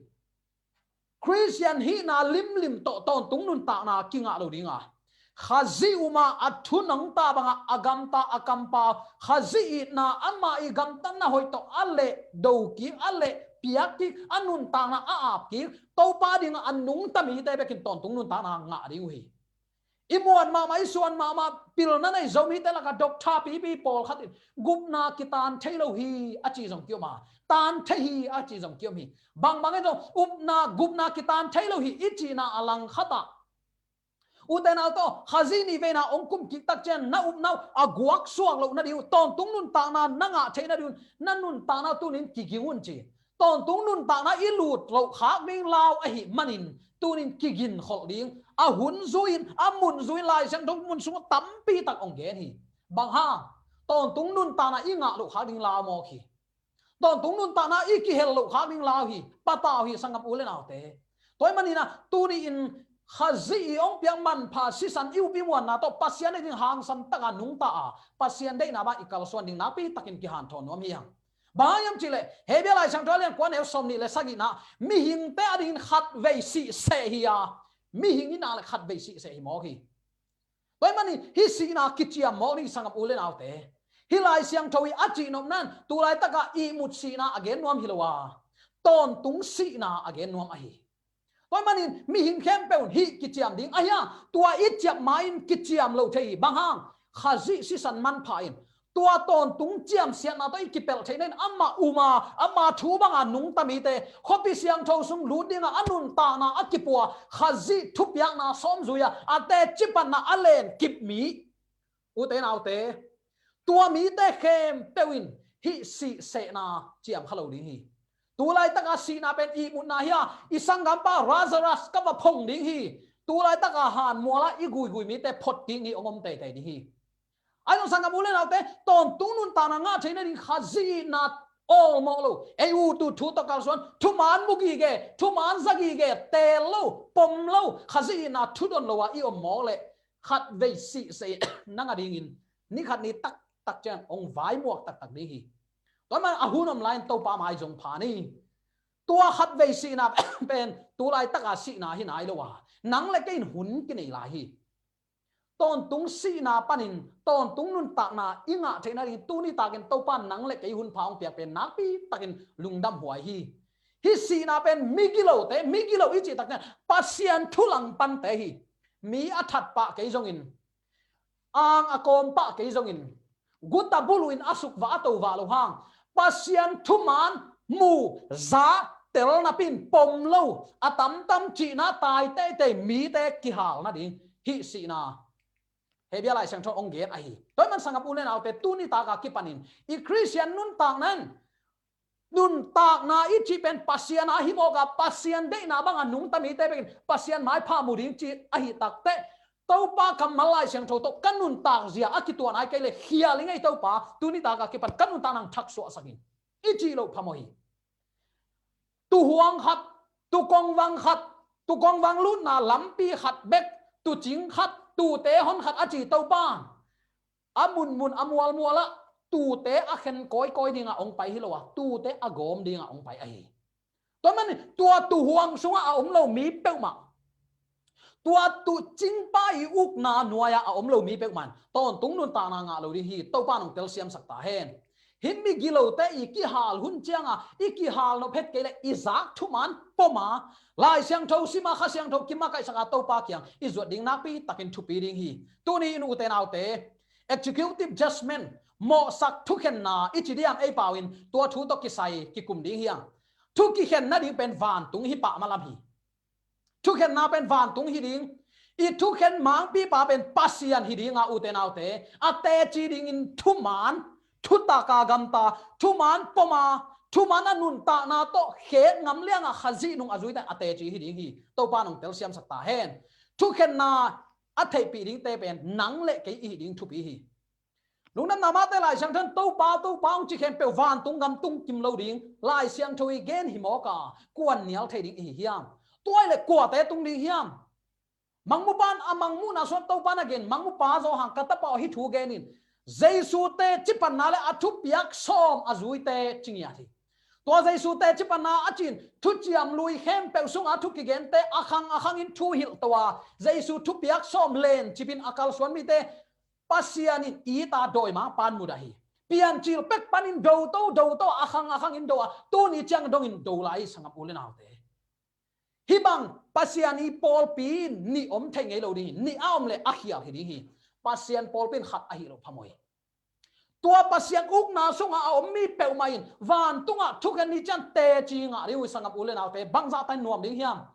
Khristian hihna limlim tawh tawntung nuntakna kingah lo ding a, Khazih um a, a thu nungta bangah a gamta, a kampau, Khazih itna, amah i gamtatna hoih tawh a leh dokik, a leh piakkik, a nuntakna a apkik, Topa dingah a nungta mite bekin tawntung nuntakna ngah ding uh hi. I muan mahmah, i suan mahmah, pilna nei Zomite lakah doctor pipi pawlkhat in gupna kitan thei lo hi a ci zong kiom a, tan thei hi a ci zong kiom hi. Bangbang in zong upna, gupna kitan thei lo hi i cihna a langkhat ah, ute naute aw, Khazih ni veina hong kumkik tak ciang na upna uh a guak suak loh nading uh, tawntung nuntakna na ngah theih nading uh, na nuntakna uh tunin kiging un ci. Tawntung nuntakna i lut loh khak ding lau ahih manin tunin kiginkholh ding, a hun zui-in, a mun zui-in Lai Siangtho mun sungah tampi tak hong gen hi. Bang hang? Tawntung nuntakna i ngah loh khak ding lau mawk hi. Tawntung nuntakna i kihel loh khak ding lau hi. Patau hi sanggam u le naute. Tua ahih manin ah tuni-in Khazih i hong piak manpha sisan i up i muanna tawh Pasian deih ding hangsan taka nungta a, Pasian deihna bang i kalsuan ding nakpi takin kihanthawn nuam hi hang. Bang hang hiam cih leh, Hebru Lai Siangtho a lian kua, neu sawmnih le sagihna, mihingte adingin khatvei sih seh hi a, mihing hihna le khatvei sih seh hi mawk hi. Tua ahih manin hih sihna kiciam mawk ding hi sanggam u le naute. Hih Lai Siangtho i a cihnopna in tu laitaka ihmut sihna a gen nuam hi lo a, tawntung sihna a gen nuam ahi. Tua ahih manin mihing khempeuh in hih kiciam ding ahi a, tua i ciap ma-in kiciam lo thei hi. Bang hang? Khazih sisan manpha in tua tawntung ciamsiatna tawh i kipelh theihna in amah um a, ama thu banga nungta mite, khuapi siangtho sung lut dinga a nuntakna a kipua, Khazih thupiakna sawm zui a, a teci panna a lenkip mi, ute naute, tua mite khempeuh in hih sih sehna ciam kha lo ding hi. Tu laitaka sihna pen ihmutna hi a, i sanggampa Lazarus ka va phong ding hi. Tu laitaka hanmuala i guigui mite phot kik ni hong om teitei ding hi. Ahi zong sanggam u le naute, tawntung nuntakna ngah theihna ding Khazih itna awlmawh lo, ei ut uh thu tawh kalsuan, thuman mu gige, thuman za gige, teel lo, pom lo, Khazih itna thudon lo a i om mawk leh khatvei sih seh na ngah dingin ni khat ni taktak ciang hong vaimuak taktak ding hi. Tua ahih manin a hun om lai-in Topa mai zong pha ni. Tua khatvei sihna pen tu laitaka sihna hi nai lo a, nang le kei in hun kinei lai hi. Tawntung sihna panin tawntung nuntakna i ngah theihna ding tuni takin Topa in nang le kei hunpha hong piak pen nakpi takin lungdam huai hi. Hih sihna pen migilote, migilo i cih tak ciang Pasian thu langpangte hi. Mi a that pah kei zongin, ang a kawm pah kei zongin, guta buluhin a sukvah a tovah lo hang, Pasian thuman mu, za, tel napi-in pom lo, a tamtam cihna tai teitei mite kihal nading hih sihna Hebru Lai Siangtho hong gen ahi. Tua ahih manin sanggam u le naute, tuni taka kipanin i Khristian nuntakna in, nuntakna i cih pen Pasian a hi mawk a, Pasian deihna banga nungta mite bekin Pasian maipha mu ding cih ahi takteh, Topa kammal Lai Siangtho tawh ka nuntak zia a kituah nai kei leh khial ing ei Topa, tuni taka kipan ka nuntakna hong thaksuahsak in, i cih loh phamawh hi. Tuhuang khat, tukongvang khat, tukongvang lutna lampi khat bek, tucing khat, tute hon khat a ci Topa in a munmun a mualmual ah tute a khen kawikawi dingah hong pai hi lo a, tute a gawm dingah hong pai ahi. Tua ahih manin tua tuhuang sungah a om lo mi peuhmah, tua tucingpa i ukna nuai-ah a om lo mi peuhmah in tawntung nuntakna ngah lo ding hi. Topa in hong telsiamsak ta hen. Hih migilote i kihal hun cianga i kihal nop het kei leh i zak thuman pom a, Lai Siangtho sim a, Kha Siangtho kimakaihsak a, Topa kiang i zuat ding nakpi takin thupi ding hi. Tuni-in ute naute, executive judgment, mawhsak thukhenna i ci diam ei pau in, tua thu tawh kisai kikum ding hi hang. Thu kikhen nading pen vantung hi pah malam hi. Thukhenna pen vantung hi ding. I thukhen mangpipa pen Pasian hi dinga, ute naute, a teci dingin thuman, thutaka gamta, thuman poma, thuman a nuntakna tawh khet ngam lianga Khazih nung a zuite a teci hi ding hi. Topa nong telsiamsak ta hen. Thukhenna a theihpih dingte pen nang le kei i hi ding thupi hi. Lungdamna mahte, Lai Siangtho in Topa, Topa hong ci khempeuh vantung gam tung kim lo ding, Lai Siangtho i gen hi mawk a, kuan nial thei ding i hi hiam? Tua i le kuate tung ding hiam? Mangmupa in a mangmuhna sungah Topa in a gen, mangmupa Johan, ka tapa aw, hih thu gen in, Jesu teci panna le a thupiak sawm a zuite ci ngiat hi. Tua Jesu teci panna a ci in, thuciam lui khempeuh sunga thu kigente a khang a khangin thu hilh to a, Jesu thupiak sawm lencipin a kalsuan mite Pasian in it a dawimangpa in mudah hi. Piancil pek panin do to, do to, a khang a khangin do a, tuni ciang dongin do lai hi, sanggam u le naute. Hih bang Pasian i pawlpi in nih om thei ngei lo ding hi, nih a om le a khial hi ding hi. Pasian pawlpi in khat ahi lo phamawh hi. Tua Pasian ukna sungah a om mi peuhmah in vantungah thukhen ni ciang teci ngah ding uh hi, sanggam u le naute. Bangzah ta in nuam ding hiam?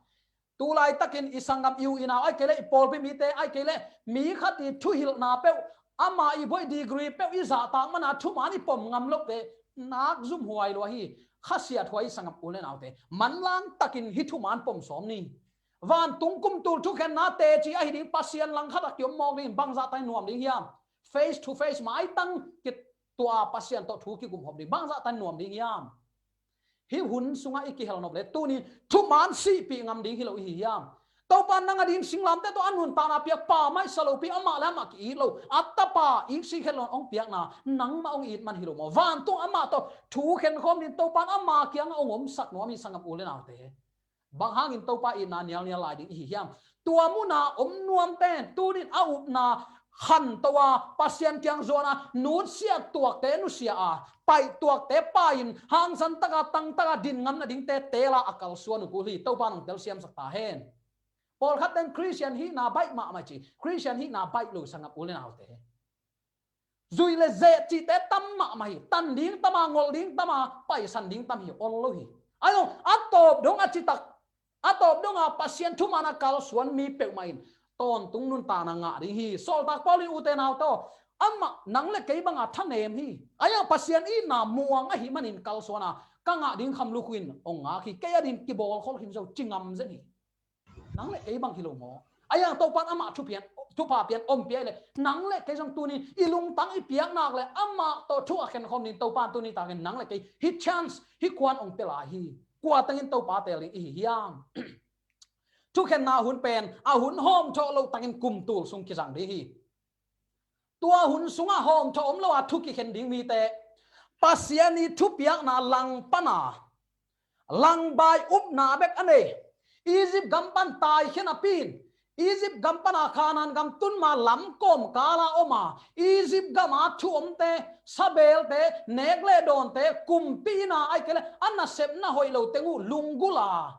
Tulaitakin i sanggam i u i nau, ahih kei leh i pawlpi mite, ahih kei leh mi khat i thuhilhna peuh, ama i buai degree peuh i zahtak mana thuman i pom ngam lote nak zumhuai lua hi, khasiathuai hi, sanggam u le naute. Manlang takin hih thuman pom sawm ni. Vantung kum tul thukhenna teci ahi ding Pasian langkhat a kiom mawk ding, bangzah ta in nuam ding hiam? Face to face, maitang kitua Pasian tawh thu kigumkhop ding, bangzah ta in nuam ding hiam? Hih hun sungah i kihel nop le tuni thuman sihpih ngam ding hi lo i hi hiam? Topa in nang a ding singlamteh tawh a nuntakna piak pa mah i sa lopi, amah le amah ki-it lo, a tapa iksik het lo in hong piakna nangmah hong it man hi lo maw? Vantung amah tawh thu khenkhawm ding, Topa in ama kiangah hong omsak nuam hi, sanggam u le naute. Bang hangin Topa itna nialnial lai ding i hi hiam? Tua muna om nuamte in tunin a upna khanto a, Pasian kiang zuan a, nutsiat tuakte nusia a, paih tuakte pai-in, hangsan taka, tang taka din ngam nadingte teel a, a kalsuan uh kul hi. Topa nong telsiamsak ta hen. Pawlkhat ten Khristian hihna baih mahmah ci, Khristian hihna baih lo, sanggam u le naute. Zui le zeh cihte tam mahmah hi. Tan ding tam a, ngolh ding tam a, paisan ding tam hi, ol lo hi. Ahi zong a tawp dong a citak, a tawp donga Pasian thuman a kalsuan mi peuhmah in tawntung nuntakna ngah ding hi. Sawltak Paul in, ute naute aw, amah nang le kei banga thanem hi. Ahi zong Pasian itna muang ahih manin kalsuan a, ka ngah ding khamluk uh in hong ngak hi, kei a din kibawlkhol khin zo, ci ngam zen hi. Nang le kei bang hi lo maw? Ahi zong Topa in amah thupian, thupha pian ompih ahih leh nang le kei zong tunin i lungtang i piak nak le amah tawh thu a khenkhawm ding Topa in tuni takin nang le kei hih chance, hih khuan hong pia lai hi. Kua tengin Topa teel ding i hi hiam? Thukhenna hun pen a hun hawmthawh loh takin kum tul sung kizang ding hi. Tua hun sungah hawmthawh om lo a thu kikhen ding mite, Pasian i thupiakna lang pana, langbai upna bek a nei, Egypt gam pan taikhia napi in, Egypt gam pana Kanaan gam tun ma lam kawmkala om a, Egypt gama thu omte, sabelte, nek le dawnte, kumpi inn a, ahih kei leh a nasepna hoih lo teng uh lunggulh a,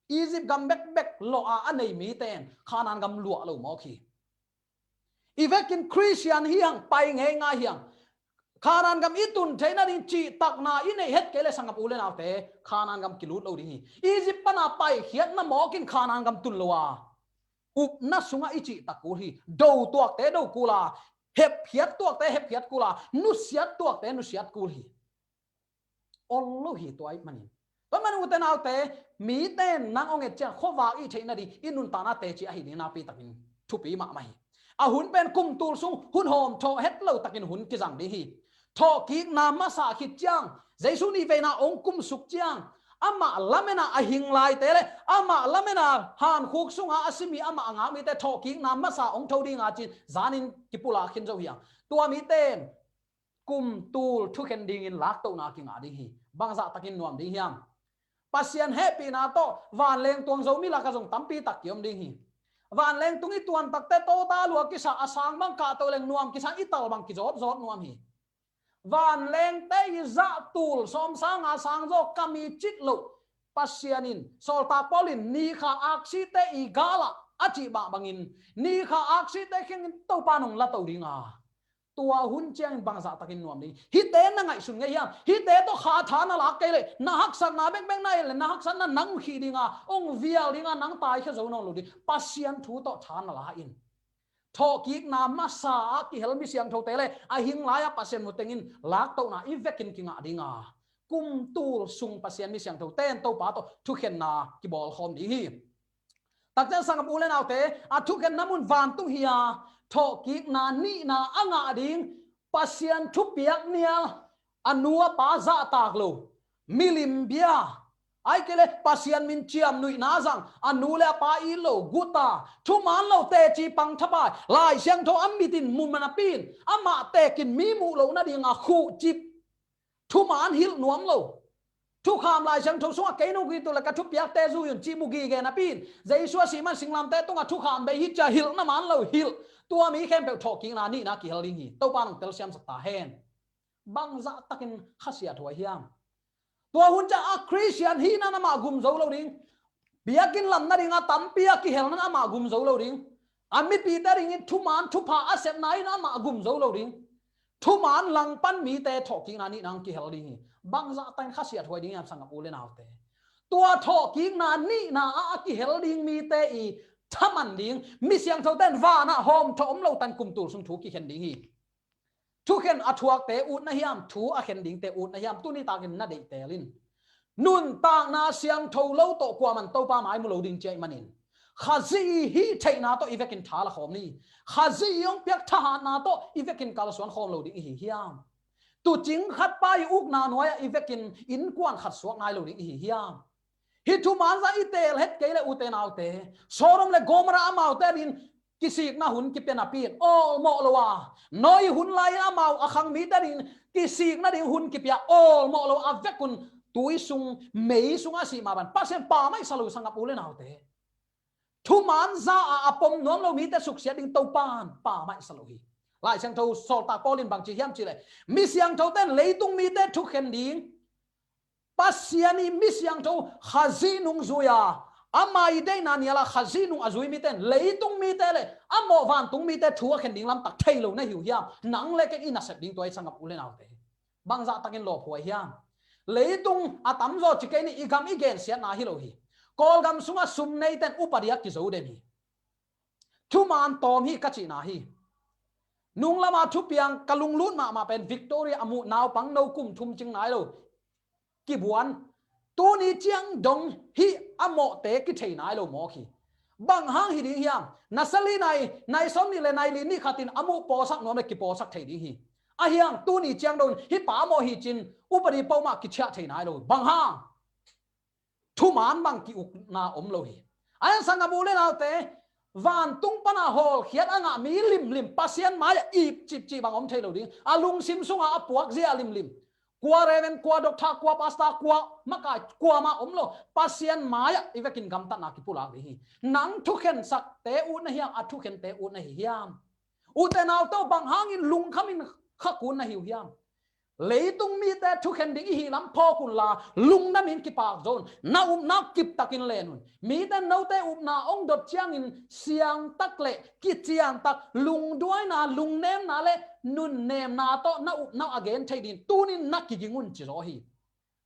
Egypt gam bekbek lawh a a nei mite in Kanaan gam luah lo mawk hi. I vekin Khristian hi hang, pai ngeingai hi hang, Kanaan gam i tun theih nading cihtakna i neih het kei leh, sanggam u le naute, Kanaan gam kilut lo ding hi. Egypt pana paikhiatna mawkin Kanaan gam tun lo a, upna sungah i cihtak kul hi. Do tuakte do kul a, hepkhiat tuakte hepkhiat kul a, nusiat tuakte nusiat kul hi. Ol lo hi tua ahih manin. Tua ahih manin ute naute, mite in nang hong et ciang khuavak i theih nading i nuntakna teci ahi ding nakpi takin thupi mahmah hi. A hun pen kum tul sung hun hawmthawh het lo takin hun kizang ding hi. Thawhkikna masa khit ciang, Jesu nih veina hong kumsuk ciang, amah lamena a hing laite le amah lamena hankhuk sunga a si mi amah a ngak mite thawhkikna masa hong tho dinga ci-in zanin kipulak khin zo hi hang. Tua mite in kum tul thukhen dingin laktohna kingah ding hi. Bangzah takin nuam ding hiam? Pasian hehpihna tawh vanleng tuang Zomi lakah zong tampi tak kiom ding hi. Vanleng tung i tuan takte tawta lua kisa, a sang bang kahto leng nuam kisa, i tal bang kizawpzawp nuam hi. Vanlengte i zah tul sawm sang nga sang zaw kam i cit loh Pasian in, Sawltak Paul in, ni kha aksite i galah a cih mah bangin, ni kha aksite khengin Topa nong lato ding a, Tua hun ciangin bangzah takin nuam ding. Hihte na ngaihsun ngei hiam? Hihte tawh kha tha na lak kei leh, na haksatna bekbek na en leh, na haksatna nang khih dinga, hong vial dinga, nang taikhia zo nawn lo ding. Pasian thu tawh tha na la in. Thawhkikna masa a kihel mi siangthote le a hing lai-a Pasian mu tengin laktohna i vekin kingah dinga, kum tul sung Pasian mi siangthote in Topa tawh thukhenna kibawlkhawm ding hi. Takciang sanggam u le naute, a thukhenna mun vantung hi a, thawhkikna nihna a ngah ding, Pasian thupiak nial, a nu a pa zahtak lo, milim bia, ahih kei leh Pasian min ciamnuihna zang, a nu le a pa it lo, guta, thuman lo, teci pang thapai, Lai Siangtho a mitin mu napi-in, amah tekin mi muh loh nadinga khuhcip, thuman hilh nuam lo. Thukham Lai Siangtho sungah kei nong it uh leh ka thupiakte zui un cih mu gige napi-in, Jesu a sih man singlamteh tungah thukham bei hi ci-a hilh na man lo hilh. Tua mi khempeuh thawhkikna nihna kihel ding hi. Topa nong telsiamsak ta hen. Bangzah takin khasiathuai hiam? Tua hun ciang a Khristian hihna in amah gum zo lo ding. Biakinn lam nadinga tampi a kihelna in amah gum zo lo ding. A mipite dingin thuman thupha a sepna in amah gum zo lo ding. Thuman langpan mite thawhkikna nihna hong kihel ding hi. Bangzah takin khasiathuai ding hiam sanggam u le naute? Tua thawhkikna nihna ah a kihel ding mite i thaman ding, mi siangthote in vanah hawmthawh om lo tan kum tul sung thu kikhen ding hi. Thukhen a thuakte ut na hiam, thu a khen dingte ut na hiam, tuni takin na deih teel in. Nuntakna siangtho lo tawh kuaman Topa mai mu lo ding ci ahih manin, Khazih i hih theihna tawh i vekin tha la khawm ni. Khazih i hong piak thahatna tawh i vekin kalsuan khawm lo ding i hi hiam? Tuucing khat pa i ukna nuai-ah i vekin innkuan khat suak nai lo ding i hi hiam? Hih thuman zah i teel het kei leh ute naute, Sodom le Gomorrah amaute adingin kisikna hun kipia napi-in awlmawh lo a, Noah hun lai-in amau a khang mite adingin kisikna ding hun kipia awlmawh lo a, a vekun tui sung, mei sung a sih mah bang Pasian pammaih sa lo sanggam u le naute. Thuman zah a a pom nuam lo mite suksiat ding Topan pammaih sa lo hi. Lai Siangtho sawltak Paul in bang ci hiam cih leh, mi siangthote in leitung mite thukhen ding, Pasian i mi siangtho Khazih nung zui a, ama i deihna nial a Khazih nung a zui mite in leitung mite le a mawh vantung mite thu a khen ding lamtak thei lo na hi uh hiam? Nang le kei in i nasep ding tua hi sanggam u le naute. Bangzah takin lawphuai hiam? Leitung a tamzaw ci kei ni, i gam i gensiatna hi lo hi. Kawlgam sungah sum neite in upadi a kizo dem hi. Thuman tawm hi ka cihna hi. Nung lama thupiang ka lunglut mahmah pen Victoria a muh naupang no kum thum cing nai lo kibuan. Tuni ciang dong hih a mawhte kithei nai lo mawk hi. Bang hang hi ding hiam? Nasali nai, nai sawmnih le nai li ni khatin a muh pawlsak nuam le kipawlsak thei ding hi. A hiang tuni ciang dong hih pa a mawh hi cin upadi pawlmah kichiah thei nai lo. Bang hang? Thuman bang ki-ukna om lo hi. A hiang sanggam u le naute, vantung pana hawlkhiat a ngah mi limlim Pasian mai-ah ipcipcip bang om thei lo ding. A lungsim sungah a puak zia limlim. Kua reverend, kua doctor, kua pastor, kua makai, kuamah om lo. Pasian mai-ah i vekin gamtatna kipulak ding hi. Nang thukhensakte ut na hiam, a thukhente ut na hi hiam? Ute naute, bang hangin lungkhamin khakun na hi uh hiam? Leitung mite thukhen ding i hih lam phawk unla, lungdamin kipak zo un. Na upna kiptakin len un. Mite note upna hong dot ciangin siangtak le kiciantak, lungduaina, lungnemna le nunnemna tawh na upna a gen thei dingin tunin na kiging un ci zaw hi.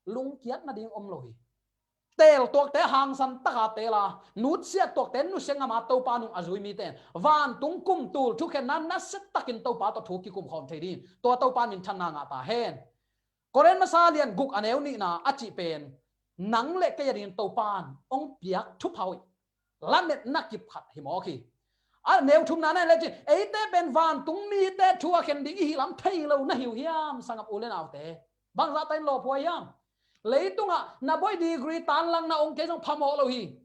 Lungkiat nading om lo hi. Teel tuakte hangsan taka teel a, nutsiat tuakte nusia ngam a Topa nung a zui mite in vantung kum tul thukhenna nasia takin Topa tawh thu kikum khawm thei dingin tua Topa minthanna ngah ta hen. Korin masa lian guk a neu nihna a cih pen nang le kei a dingin Topa in hong piak thupha hoih, lametna kip khat hi mawk hi. A neu thumna na en le cin, eite pen vantung mite thu a khen ding i hih lam thei lo na hi uh hiam, sanggam u le naute? Bangzah takin lawphuai hiam? Leitungah na bawi degree tanlangna hong kei zong phamawh lo hi.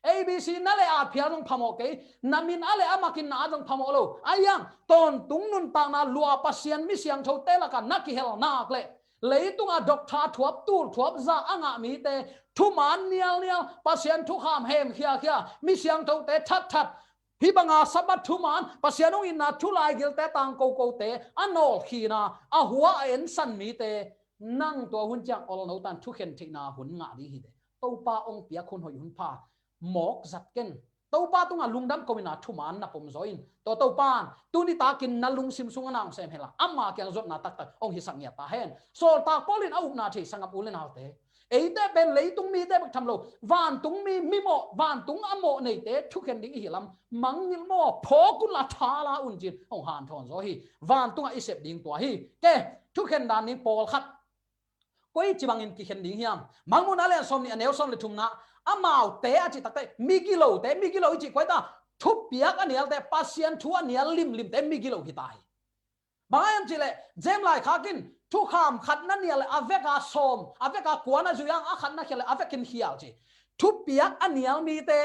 A B C na le at phial zong phamawh kei, na min a le a makinna at zong phamawh lo. A hiang, tawntung nuntakna lua Pasian mi siangthote lakah na kihel nak leh, leitungah doctor thuap, tul thuap, za a ngah mite, thuman nialnial, Pasian thukham hem khiakhia, mi siangthote thatthat, hih banga Sabbath thuman, Pasian hong itna thu laigilte tangkokote a nawlkhina, a hua a ensan mite, nang tua hun ciang olno tan thukhen theihna hun ngah ding hi teh. Topa hong piak hun hoih hun pha mawk zat ken. Topa tungah lungdam ko-in a thuman na pom zaw in. Tua Topa in tuni takin na lungsim sungah na hong sem henla, ama kiang zotna taktak hong hisak ngiat ta hen. Sawltak Paul in a upna thei, sanggam u le naute, eite pen leitung mite bek tham lo, vantung mi, mimawh, vantung a mawh neite thukhen ding i hi lam mangngilh maw, phawk unla tha la un ci-in hong hanthawn zaw hi. Vantungah i sep ding tua hi. Ke, thukhen dan ding pawlkhat koici bangin kikhen ding hiam? Mangmuhna lian sawmnih, a neu sawm le thumna, amaute a cih takte migilote, migilo i cih koi ta, thupiak a nialte, Pasian thu a nial limlimte migilo hi ta hi. Bang hiam cihleh, James laikhak in thukham khat na nial le a veka sawm, a veka kua na zui ang, a khat na khial le a vekin khial ci. Thupiak a nial mite,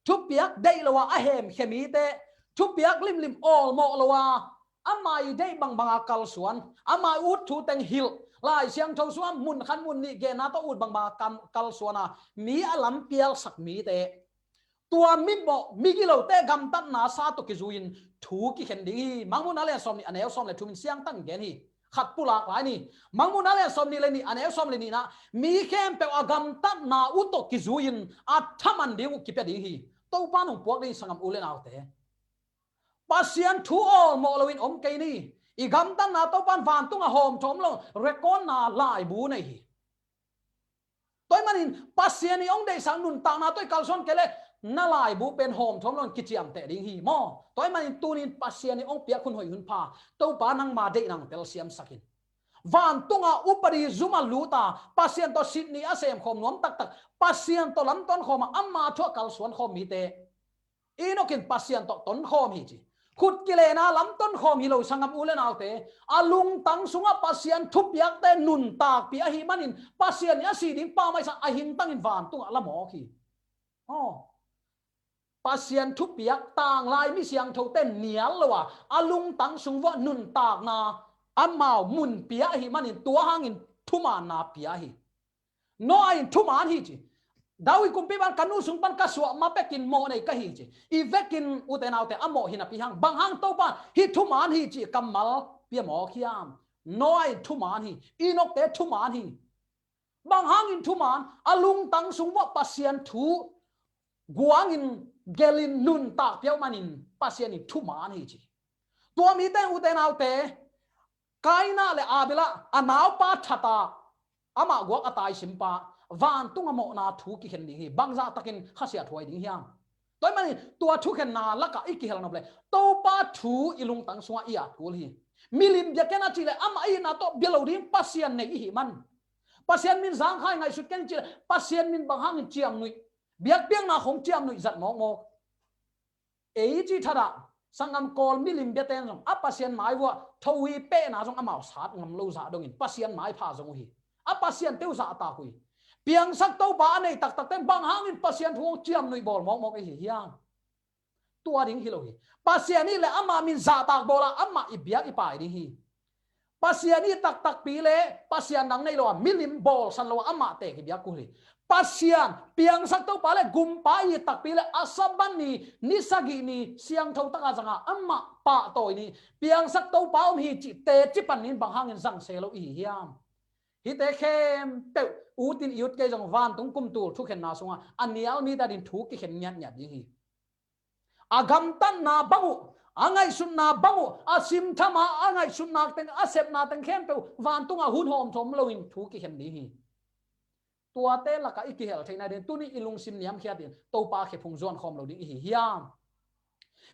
thupiak deih lo a a hemkhia mite, thupiak limlim awlmawh lo a ama i deih bangbanga kalsuan, ama i ut thu teng hilh, Lai Siangtho sungah mun khat mun nih genna tawh ut bangbanga kam-, kalsuan a mi a lampialsak mite, tua mimawh migilote gamtatna sa tawh kizui-in thu kikhen ding hi. Mangmuhna lian sawmnih, a neu sawm le thum in siangtang gen hi. Khat pulak lai ni. Mangmuhna lian sawmnih le nih, a neu sawm le nihna, mi khempeuh a gamtatna uh tawh kizui-in a thaman ding uh kipia ding hi. Topa in hong puak ding hi, sanggam u le naute. Pasian thu awlmawh loin om kei ni. I gamtatna Topa in vantung a hawmthawm lo, record-na laibu nei hi. Tua ahih manin Pasian i hong deihsak nuntakna tawh i kalsuan kei leh na laibu pen hawmthawm loin kiciamteh ding hi maw. Tua ahih manin tuni-in Pasian i hong piak hun hoih hun pha, Topa nangma deihna hong telsiamsak in. Vantungah upadi zum a lut a, Pasian tawh sitni a semkhawm nuam taktak, Pasian tawh lamton khawm a, ama thu a kalsuan khawm mite, Enok in Pasian tawh tonkhawm hi ci. Khut kilena lam tonkhawm hi lo, sanggam u le naute. A lungtang sungah Pasian thupiakte nuntakpih ahih manin Pasian i a si ding pammaih sang a hingtangin vantungah la mawk hi. Aw. Pasian thupiak tanglai mi siangthote nial lo a, a lungtang sung vuah nuntakna amau mun pia ahih manin tua hangin thumaanna pia hi. Noah in thumaan hi ci. David kumpipa in ka nu sung pan ka suah ma bekin mawh nei ka hi ci. I vekin ute naute a mawh hi napi hang, bang hang Topa hih thumaan hi ci kammal pia mawk hiam? Noah in thumaan hi. Enokte thumaan hi. Bang hangin thumaan? A lungtang sung vuah Pasian thu guangin gelin nuntak pia uh manin Pasian in thumaan hi ci. Tua mite ute naute, Kaina le Abela a naupa that a, amah guak a taisimpa, vantung a mawhna thu kikhen ding hi. Bangzah takin khasiathuai ding hiam? Tua ahih manin tua thukhenna lakah i kihel nop le Topa thu i lungtang sungah i at kul hi. Milim bia ken a cih le amah a itna tawh bia lo ding Pasian nei i hih man, Pasian min zangkhai ngaihsut ken cih le Pasian min bang hangin ciamnuih, biakpiakna khong ciamnuih zat mawkmawk. Ei cih thadah, sanggam Kawl milim biate in zong a Pasian mai vuah tho hi, pehna zong amau sat ngam lo zah dongin Pasian maipha zong uh hi. A Pasian teuh zahtak uh hi. Piangsak Topa a nei taktakte in bang hangin Pasian thu hong ciamnuih bawl mawkmawk i hi hiam? Tua ding hi lo hi. Pasian i hih le ama min zahtak bawl a, amah i biak i pai ding hi. Pasian i taktakpi le Pasian dang nei lo a, milim bawlsan lo a, amahte kibiak kul hi. Pasian, piangsak Topa le gumpa i takpi le a Sabbath ni, ni sagih ni siangtho taka zanga amah pahtawi ni, piangsak Topa om hi cih teci pan ni in bang hangin zang se lo i hi hiam? Hihte khempeuh ut in i ut kei zong vantung kumtul thukhenna sungah a nial mite adingin thu kikhen ngiatngiat ding hi. A gamtatna bang uh, a ngaihsutna bang uh, a simtham a, a ngaihsutna teng, a sepna teng khempeuh vantungah hun hawmthawm loin thu kikhen ding hi. Tuate lakah i kihel theihna ding tuni i lungsim niamkhiat in Topa khephung zuan khawm lo ding i hi hiam?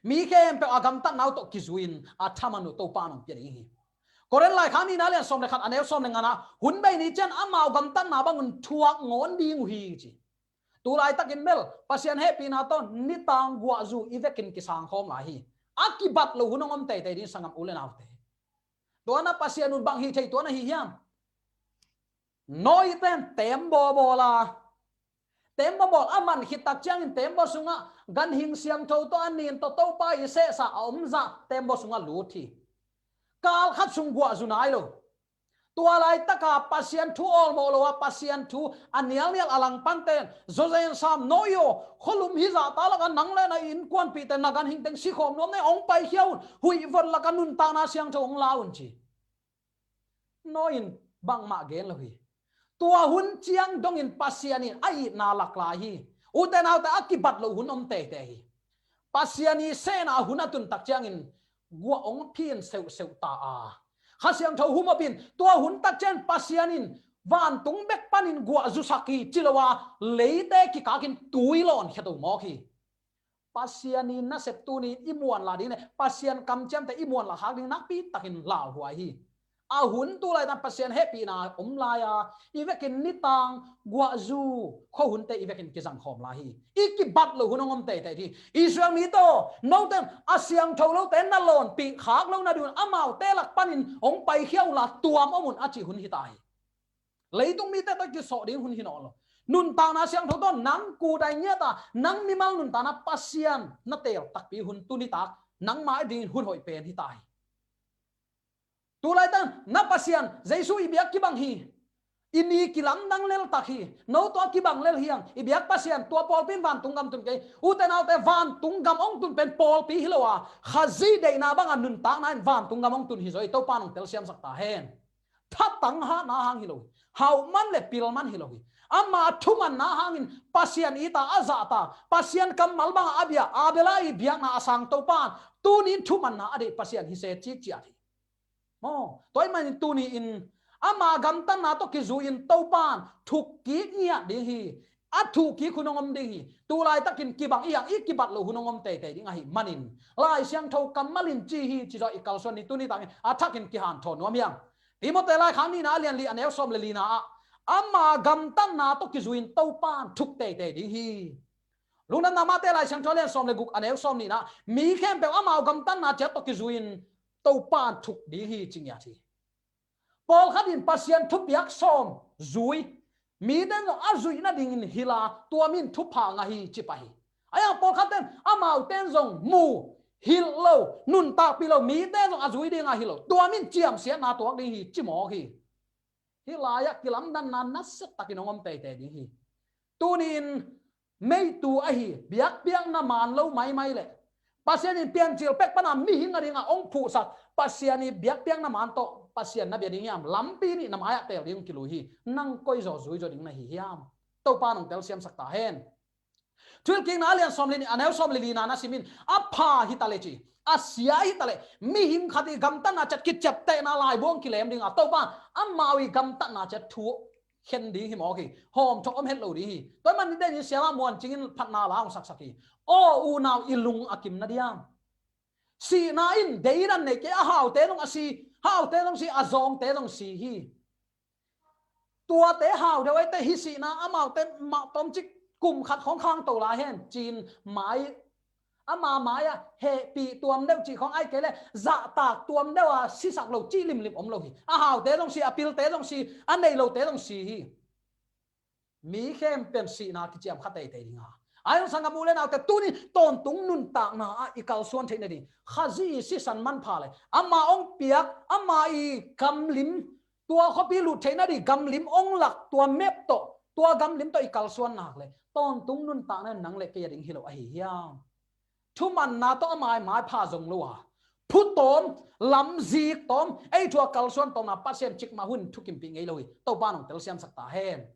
Mi khempeuh a gamtatna uh tawh kizui-in a thaman uh Topa in hong pia ding hi. Korin laikhak nihna lian sawm le khat, a neu sawm le ngana, hun bei ni ciang amau gamtatna bangun thuak ngawn ding uh hi ci. Tu laitakin bel Pasian hehpihna tawh nitang guahzu i vekin kisangkhawm lai hi. A kibat lo hun hong om teitei ding, sanggam u le naute. Tua na Pasian un bang hi thei tua na hi hiam? Noah pen tembaw bawl a, tembaw bawl a man khit tak ciangin tembaw sungah ganhing siangtho tawh a nin tawh Topa i sehsa a omzah tembaw sungah lut hi. Kal khat sung guahzu nai lo. Tua laitaka Pasian thu awlmawh lo a, Pasian thu a nialnial a langpangte in, Zawzen sam, Noah aw, khualum hih zahtak lakah nang le na innkuanpihte, na ganhing teng sikhawm nuam ni, hong paikhia un, huih vot lakah nuntakna siangtho hong la un ci. Noah in bangmah gen lo hi. Tua hun ciang dongin Pasian in a itna lak lai hi. Ute naute, a kibat lo hun om teitei hi. Pasian i sehna hun a tun tak ciangin guah hong phin seuhseuh ta a, Kha Siangtho humop in tua hun tak ciang Pasian in vantung bek panin guah zusak hi ci lo a, leite kikakin tui lawn khia to mawk hi. Pasian i nasep tuni i muanla ding le Pasian kamciamte i muanla khak ding nakpi takin lauhuai hi. A hun tu laitak Pasian hehpihna om lai a, i vekin nitang guahzu khuahunte i vekin kizang khawm lai hi. I kibat lo hun hong om teitei hi. Israel mi tawh note a siangtho lote na lawnpih khak lo nading un amaute lak panin hong paikhia unla tuam om un a cih hun hi ta hi. Leitung mite tawh kisawh ding hun hi nawn lo. Nuntakna siangtho tawh nang kut a i ngiat a, nang mimal nuntakna Pasian na teel takpi hun tu nitak nangmah dingin hun hoih pen hi ta hi. Tu laitak na Pasian Jesu i biak kibang hi. I ni kilamdang lel tak hi. No tua kibang lel hi hang. I biak Pasian tua pawlpi in vantung gam tun kei. Ute naute vantung gam hong tun pen pawlpi hi lo a, Khazih deihna banga nuntakna in vantung gam hong tun hi zaw hi. Topa in hong telsiamsak ta hen. Thatang hatna hang hi lo hi. Hauh man le pil man hi lo hi. Ama thumanna hangin Pasian it a a zahtak, Pasian kammal banga a bia Abela i biakna a sang Topa in tuni in thumanna a deih Pasian hi se ci ciat hi. Maw, tua ahih manin tuni in ama gamtatna tawh kizui-in Topa in thukkik ngiat ding hi. A thukkik hun hong om ding hi. Tu laitakin kibang i hang i kibat lo hun hong om teitei ding ahih manin Lai Siangtho kammal in ci hi ci zaw i kalsuan ni. Tuni tangin a thakin kihanthawn nuam hi hang. Timote laikhak nihna a lian li a neu sawm le lina ah ama gamtatna tawh kizui-in Topa in thuk teitei ding hi. Lungdamna Mate Lai Siangtho a lian sawm le guk a neu sawm nihna, mi khempeuh amau gamtatna ciat tawh kizui-in Topa in thuk ding hi ci ngiat hi. Pawlkhat in Pasian thupiak sawm zui, mite zong a zuih nadingin hilh a, tua mi in thupha ngah hi ci pah hi. Ahi hang pawlkhat ten amaute in zong mu, hilh lo, nuntakpih lo, mite zong a zui dinga hilh lo, tua mi in ciamsiatna tuak ding hi ci mawk hi. Hih lai-ah kilamdanna nasiatakin hong om teitei ding hi. Tuni-in meitu ahi biakpiakna maan lo maimai leh Pasian in piancil pek pana mihing a dinga hong phuhsak Pasian i biakpiakna maan tawh Pasian na bia ding hiam? Lampi nih na mai-ah teel ding hong kilui hi. Nang koi zaw zui zaw ding na hi hiam? Topa in hong telsiamsak ta hen. Thuhilhkikna a lian sawm le nih a neu sawm le lina na sim in, a pha hi ta leh ci, a sia hi ta leh mihing khat i gamtatna ciat kiciaptehna laibu hong kilem dinga Topa in amau i gamtatna ciat thu khen ding hi mawk hi. Hawmthawh om het lo ding hi. Tua ahih manin nidang in siama Muancing in phatna la hong saksak hi. Aw unau, i lung a kim na diam? Sihna in deidan nei kei, a haute zong a si, haute zong si, a zawngte zong si hi. Tuate hau deuh aite hi sihna, amaute mah tomcik kum khat khawng khangto lai hen ci-in mai, ama mai-ah hehpih tuam deuh cih khawng ahih kei leh zahtak tuam deuh a sisak lo cih limlim om lo hi. A haute zong si, a pilte zong si, a nei lote zong si hi. Mi khempeuh in sihna kiciam kha teitei ding a, ahi hang sanggam u le naute, tuni tawntung nuntakna ah i kalsuan theih nading Khazih i sisan manpha le ama hong piak, ama i gamlim, tua khuapi lut theih nading gamlim hong lak, tua map tawh, tua gamlim tawh i kalsuan nak leh tawntung nuntakna in nang le kei a ding hi lo ahi hiam? Thumanna tawh a maimai pha zong lo a, phu tawm, lamzik tawm, ei thu a kalsuan tawmna Pasian cikmah hun thukimpih ngei lo hi. Topa in hong telsiamsak ta hen.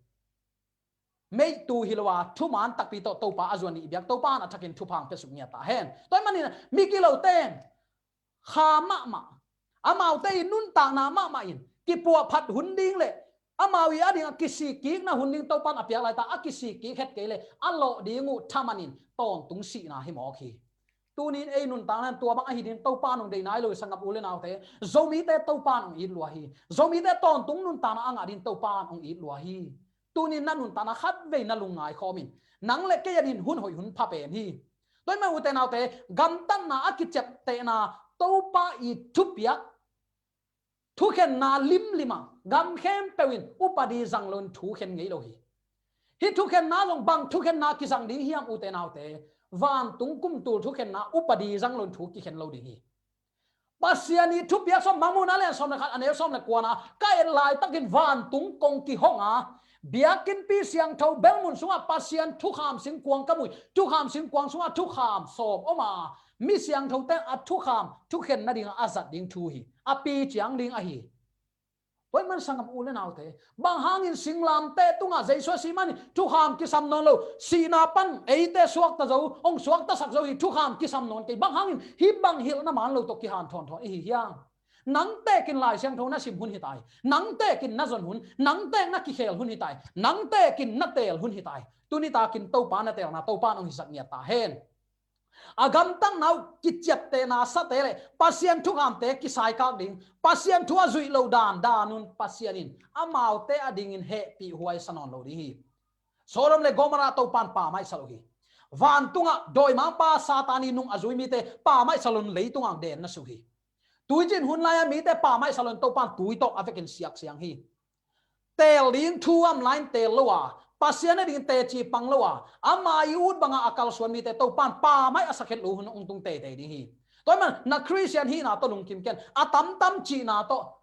Meitu hi lo a, thuman takpi tawh Topa a zuan i biak Topa in a thakin thupha hong piasuk ngiat ta hen. Tua ahih manin mi kilote in kha mahmah, amaute i nuntakna mahmah in kipuahphat hun ding le amau i a ding a kisikkikna hun ding Topa in a piak laitak a kisikkik het kei leh a lawh ding uh thaman in tawntung sihna hi mawk hi. Tuni-in ei nuntakna in tua bang ahi ding Topa in hong deih nai lo hi sanggam u le naute. Zomite Topa in hong it lua hi. Zomite tawntung nuntakna a ngah ding Topa in hong it lua hi. Tuni-in na nuntakna khatvei na lungngai khawm in. Nang le kei a ding hun hoih hun pha pen hi. Tua ahih manin ute naute, gamtatna a kiciaptehna Topa i thupiak thukhenna limlim a gam khempeuh in upadi zang loin thukhen ngei lo hi. Hih thukhenna zong bang thukhenna kizang ding hiam ute naute? Vantung kumtul thukhenna upadi zang loin thu kikhen lo ding hi. Pasian i thupiak sawm, Mangmuhna lian sawm le khat a neu sawm le kuana ka et laitakin vantung kong kihong a, biakinnpi siangtho belmun sungah Pasian thukham singkuang ka mu hi. Thukham singkuang sungah thukham sawm om a, mi siangthote a thukham thukhen nadinga a zat ding thu hi. A pi ciang ding ahi. Tua ahih man sanggam u le naute, bang hangin singlamteh tungah Jesu a sih manin thukham kisam nawn lo, sihna pan eite suakta zo, hong suaktasak zo hi, thukham kisam nawn kei. Bang hangin hih bang hilhna man lo tawh kihanthawn thawn i hi hiam? Nang tekin Lai Siangtho na sim hun hi ta hi. Nang tekin na zon hun, nang tek na kikhel hun hi ta hi. Nang tekin na teel hun hi ta hi. Tuni takin Topa na teelna Topa in hong hisak ngiat ta hen. A gamtatna uh kiciaptehna sate le Pasian thukhamte kisaikak ding, Pasian thu a zuih loh dan dan un Pasian in amaute adingin hehpih huaisa nawn lo ding hi. Sodom le Gomorrah Topa in pammaihsa lo hi. Vantungah dawimangpa Satan i nung a zui mite pammaihsa lo in leitungah hong den na suk hi. Tuiciin hun lai-a mite pammaihsa lo in Topa in tui tawh a vekin siaksiang hi. Teel ding thu om lai-in teel lo a, Pasian adingin teci pang lo a, ama i ut bangah a kalsuan mite Topa in pammaih a sakhet lo hun hong tung teitei ding hi. Tua ahih man na Khristian hihna tawh lungkim ken, a tamtam cihna tawh,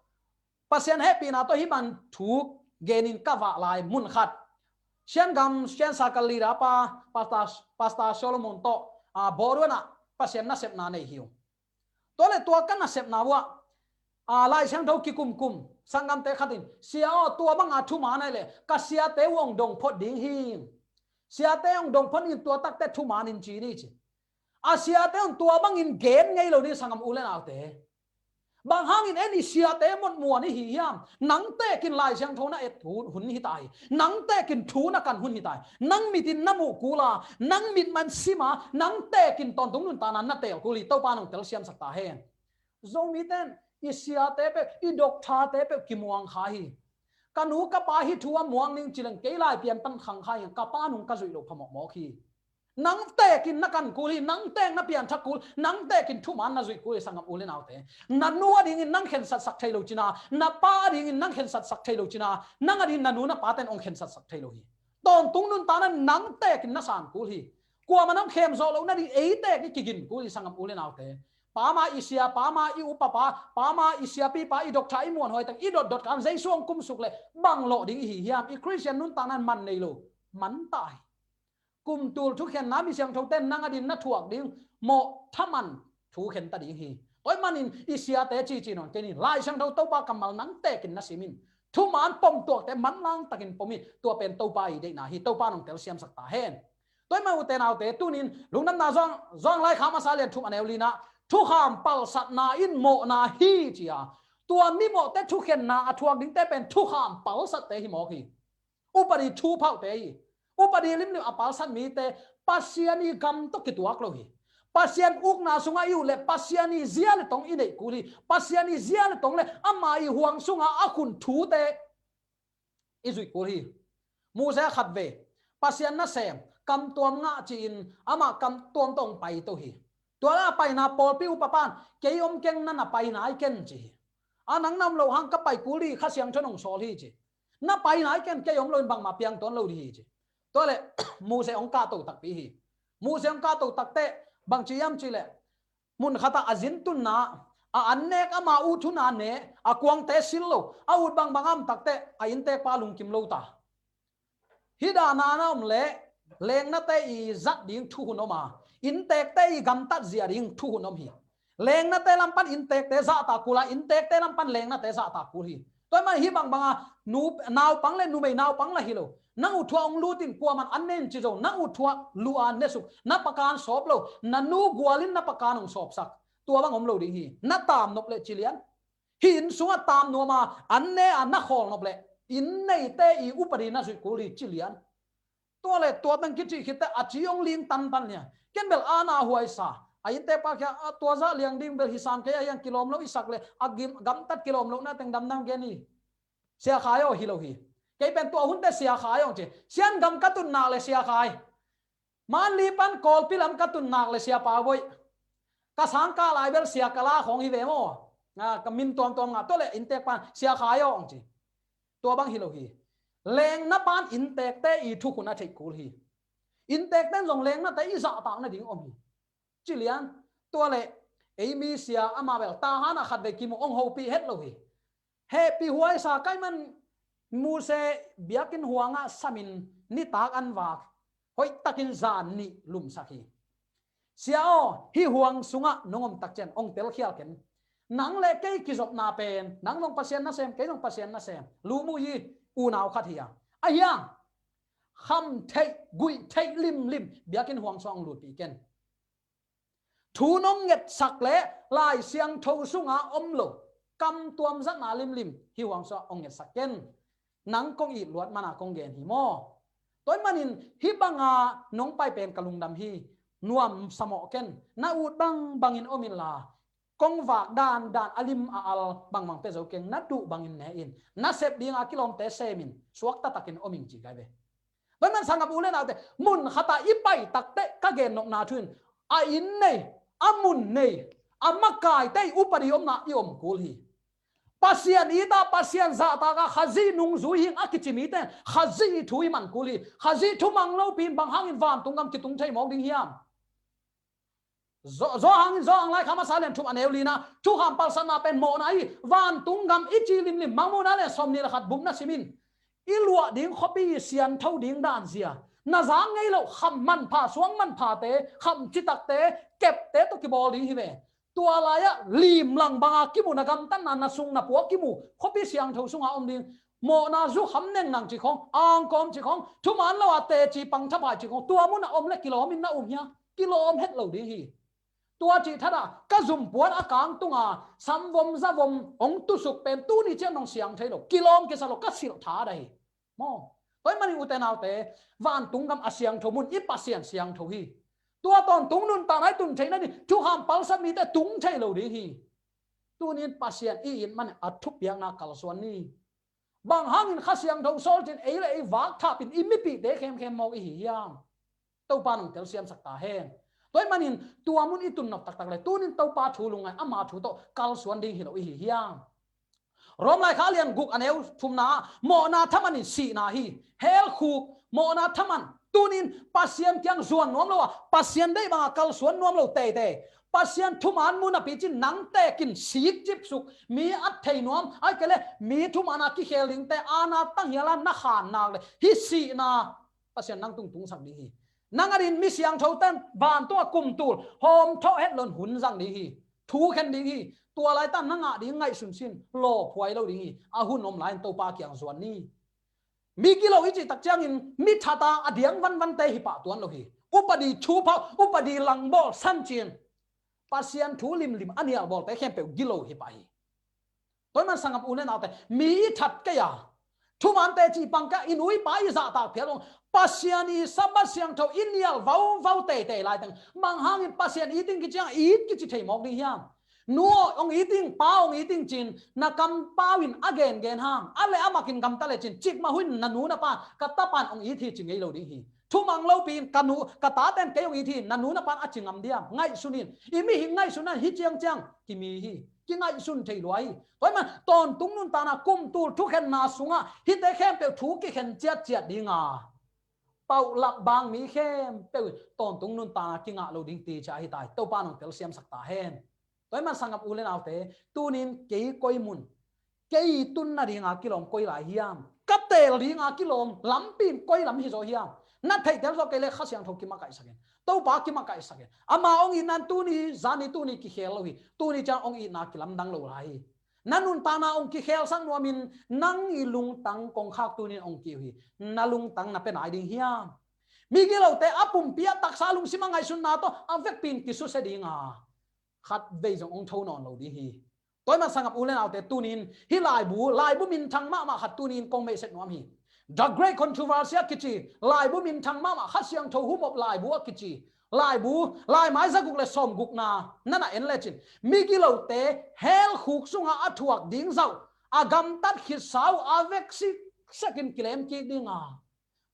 Pasian hehpihna tawh hih bang thu genin ka vak lai mun khat, Siangam Sian Sakal Lira pa, Pastor, Pastor Solomon tawh, a, Boruan ah Pasian nasepna nei hi uh. Tua le tua ka nasepna uh ah, a, Lai Siangtho kikumkum sanggamte khat in, "Sia aw, tua banga thuman ahih leh ka siate uh hong dong phot ding hi. Siate hong dong phot in tua takte thuman in ci ni," ci. A siate un tua bangin gen ngei lo ni sanggam u le naute. Bang hangin en i siate motmuan i hi hiam? Nang tekin Lai Siangtho na et hun hi ta hi. Nang tekin thu na kan hun hi ta hi. Nang mitin na muh kul a, nang mit man sim a, nang tekin tawntung nuntakna na teel kul hi. Topa in hong telsiamsak ta hen. Zomite in i siate peuh, i doktate peuh kimuang kha hi. Ka nu ka pa hih thu a muang ning ci leng kei lai pian pan khang kha hi, ka pa nung ka zuih loh phamawh mawk hi. Nang tekin na kan kul hi, nang tek na pianthak kul, nang tekin thuman na zuih kul hi sanggam u le naute. Na nu adingin nang khensatsak thei lo cina, na pa adingin nang khensatsak thei lo cina, nang adingin na nu na pate in hong khensatsak thei lo hi. Tawntung nuntakna nang tekin na san kul hi. Kuamah in hong khem zawh loh nading ei tek i kigin kul hi sanggam u le naute. Pama i sia, pama i upapa, pama i siapipa, i dokta i muanhuai tak, i dotdot kan Jesu hong kumsuk le bang lawh ding i hi hiam? I Khristian nuntakna in man nei lo, man ta hi. Kum tul thukhenna mi siangthote in nang adingin na thuak ding mawh thaman thu khen ta ding hi. Tua ahih manin i siate cici nawn kei ni. Lai Siangtho Topa kammal nang tekin na sim in. Thuman pom tuakte manlang takin pom hi. Tua pen Topa i deihna hi. Topa in hong telsiamsak ta hen. Tua ahih man ute naute, tunin Lungdamna Johan, Johan laikhak masa lian thum a neu lina, thukham palsatna in mawhna hi ci a. Tua mimawhte thukhenna a thuak dingte pen thukham palsatte hi mawk hi. Upadi thu phauhte hi. Upadi limlim a palsat mite Pasian i gam tawh kituak lo hi. Pasian ukna sungah i uh le Pasian i zia le tong i neih kul hi. Pasian i zia le tong le ama i huang sungah a khun thute i zuih kul hi. Mose a khat ve, Pasian nasem, kam tuam ngah ci-in amah kam tuam tawh hong paito hi. Tua le a paina pawlpi upapan, "Kei om keng na na pai nai ken," ci hi. "A nang na om loh hang ka pai kul ding hi, Kha Siangtho in hong sawl hi," ci. "Na pai nai ken, kei om loin bangmah piang tuan lo ding hi," ci. Tua le Mose hong kahto takpi hi. Mose hong kahto takteh bang ci hiam cih leh, mun khatah a zin tunna, a an nek ama ut hun a ne, a kuangte sil lo, a ut bangbang a om takteh a inntekpa lungkim lo ta. Hih dan a na om leh lengnate i zat ding thuhun om a, inntekte i gamtat zia ding thuhun om hi. Lengnate lam pan inntekte zahtak kul a, inntekte lam pan lengnate zahtak kul hi. Tua ahih man hih bangbang a nu, naupang le numei naupang lah hi lo. Nang uh thuah hong lut in, kuaman an ne in ci zo, nang uh thuah luh a ne suk, na pakan sawp lo, na nu gualin na pakan hong sawpsak. Tua bang om lo ding hi. Na tam nop leh ci lian. Hih inn sungah tam nuam a, an ne a na khawl nop leh inn neite i upadi na zuih kul hi ci lian. Tua le tua teng kici khit teh a ci hong ling tantan hi a. Ken bel a na huaisa. A inntekpa kiang a, "Tua zah liang ding bel hi sam kei a, hiang kilawm lo i sak le a gim, gamtat kilawm lohna teng damdam gen hi. Sia Khai aw," hi lo hi. Kei pen tua hun teh Sia Khai aw hong ci. Siangam ka tun nak le Sia Khai. Manli pan Kawlpi lam ka tun nak le Sia Pau Boih. Ka sang kah lai bel Sia Kala khawng hi ve maw. A, ka min tuamtuam ngah, tua le inntekpan Sia Khai aw hong ci. Tua bang hi lo hi. Lengna pan inntekte i thukhun a theih kul hi. Inntekte in zong lengnate i zahtak nading om hi. Ci lian. Tua le ei mi sia amah bel Tahan a khat vei kimu, hong hopih het lo hi. Hehpih huaisa ka hih man Mose biakinn huangah samin nitak an vak, hoihtakin zan nih lumsak hi. "Sia aw, hih huang sungah nong om tak ciang hong telkhial ken. Nang le kei kizopna pen, nang zong Pasian nasem, kei zong Pasian nasem. Lumuh hi, unau khat hi a. A hiang, kham theih, guih theih limlim, biakinn huang sung ah hong lutpih ken. Thu nong ngetsak le Lai Siangtho sunga om lo, kam tuam zatna limlim, hih huang sung ah hong ngetsak ken. Nang kong it luat mana kong gen hi maw? Tua ahih manin hih banga nong pai pen ka lungdam hi, nuam sa mawh ken. Na ut bangbangin om inla, kong vak dandan a lim a al bangbang pia zo keng, na duh bangin ne in, na sep dinga kilawmte sem in, suakta takin om ing ci kai ve. Tua ahih manin sanggam u le naute, mun khata i pai takteh ka gen nopna thu in, a inn nei, a mun nei, a makaite i upadi omna i om kul hi. Pasian it a, Pasian zahtak a, Khazih nungzui hi ing a kici mite in Khazih thu i man kul hi. Khazih thu mang lopi in bang hangin vantung gam kitung thei mawk ding hiam? Zo-, Johan in, Johan laikhak masa lian thum a neu lina, thukham palsatna pen mawhna hi. Vantung gam i ci limlim, Mangmuhna lian sawmnih le khat bupna sim in. I luah ding khuapi siangtho ding dan zia, na zang ngei loh kham manpha, suang manphate, kham citakte, kepte tawh kibawl ding hi ve. Tua lai-ah limlang banga kimu, na gamtatna, na sung na puak kimu, khuapi siangtho sunga om ding. Mawhna zu kham neng nang ci khong, angkawm ci khong, thuman lo a teci pang thapai ci khong, tua munah om le kilawm in na um hia? Kilawm het lo ding hi. Tua cih thatah ka zumpuan a kang tunga samvom zavom hong tusuk pen tuni ciang nong siang thei lo, kilawm kisa lo, ka silh tha dah hi. Maw? Tua ahih manin ute naute, vantung gam a siangtho mun i Pasian siangtho hi. Tua tawntung nuntakna i tun theihna ding thukham palsat mite tung thei lo ding hi. Tunin Pasian i it man a thupiakna kalsuan ni. Bang hangin Kha Siangtho sawl cin ei le ei vak thapin i mipihte khemkhem mawk i hi hiam? Topa nong telsiamsak ta hen. Tua ahih manin tua mun i tun nop taktak le tunin Topa thu lungngai, ama thu tawh kalsuan ding hi lo i hi hiam? Rom laikhak lian guk a neu thumna ah mawhna thaman in sihna hi. Hell khuk, mawhna thaman. Tunin Pasian kiang zuan nuam lo a, Pasian deih banga kalsuan nuam lo teitei, Pasian thuman mu napi cin nang tekin sik cipsuk, mi at thei nuam, ahih kei le mi thuman a kikhel dingte, ana tanghial a na khan nak le hih sihna Pasian nang tung tungsak ding hi. Nang adingin mi siangthote in vantung a kum tul hawmthawh het loin hun zang ding hi. Thu khen ding hi. Tua laitak na ngah ding ngaihsun sin lawphuai lo ding hi. A hun om lai-in Topa kiang zuan ni. Mi gilo i cih tak ciangin mi that a, a diang vanvante hi pah tuan lo hi. Upadi thupha, upadi langbawl, sancin, Pasian thu limlim a nialbawlte khempeuh gilo hi pah hi. Tua ahih manin sanggam u le naute, mi i that kei a, thumante cih pang kei a, i nu i pa i zahtak phial lo, Pasian i Sabbath siangtho i nial vauvau teitei laiteng, bang hangin Pasian it ing kiciang it kici thei mawk ding hiam? Nu aw hong it ing, pa aw hong it ing ci-in na kampau in a gengen hang, a leh a makin gamta lecin, cikmah hun in na nu na pa, ka tapa in hong it hi ci ngei lo ding hi. Thumang lopi in ka nu, ka tate in kei hong it hi, na nu na pa in a ci ngam diam? Ngaihsun in. I mihing ngaihsutna in hih ciangciang kimi hi. Kingaihsun thei lua hi. Tua ahih manin tawntung nuntakna kum tul thukhenna sungah hihte khempeuh thu kikhen ciatciat ding a, paulap bang mi khempeuh in tawntung nuntakna kingah lo ding ticih ahi ta hi. Topa in hong telsiamsak ta hen. Tua ahih manin sanggam u le naute, tunin kei koi mun, kei tun nadinga kilawm koi lai hiam? Ka teel dinga kilawm lampi in koi lam hi zaw hiam? Na theihtel zaw kei leh Kha Siangtho kimakaihsak in. Topa kimakaihsak in. Ama hong itna in tuni zani tuni kikhel lo hi. Tuni ciang hong itna kilamdang lo lai hi. Na nuntakna hong kikhelsak nuamin nang i lungtang kongkhak tunin hong kiu hi. Na lungtang na pia nai ding hiam? Migilote a pumpi a taksa lungsim a ngaihsutna tawh a vekpi in kisusia ding a, khatvei zong hong tho nawn lo ding hi. Tua ahih manin sanggam u le naute, tunin hih laibu, laibu minthang mahmah khat tunin kong mehset nuam hi. The Great Controversy a kici laibu minthang mahmah, Kha Siangtho humop laibu a kici laibu, laimai zaguk le sawmgukna na na en lecin, migilote hell khuk sungah a thuak ding zah uh, a gamtat khitsa uh a vek siksekin kilem kik ding a,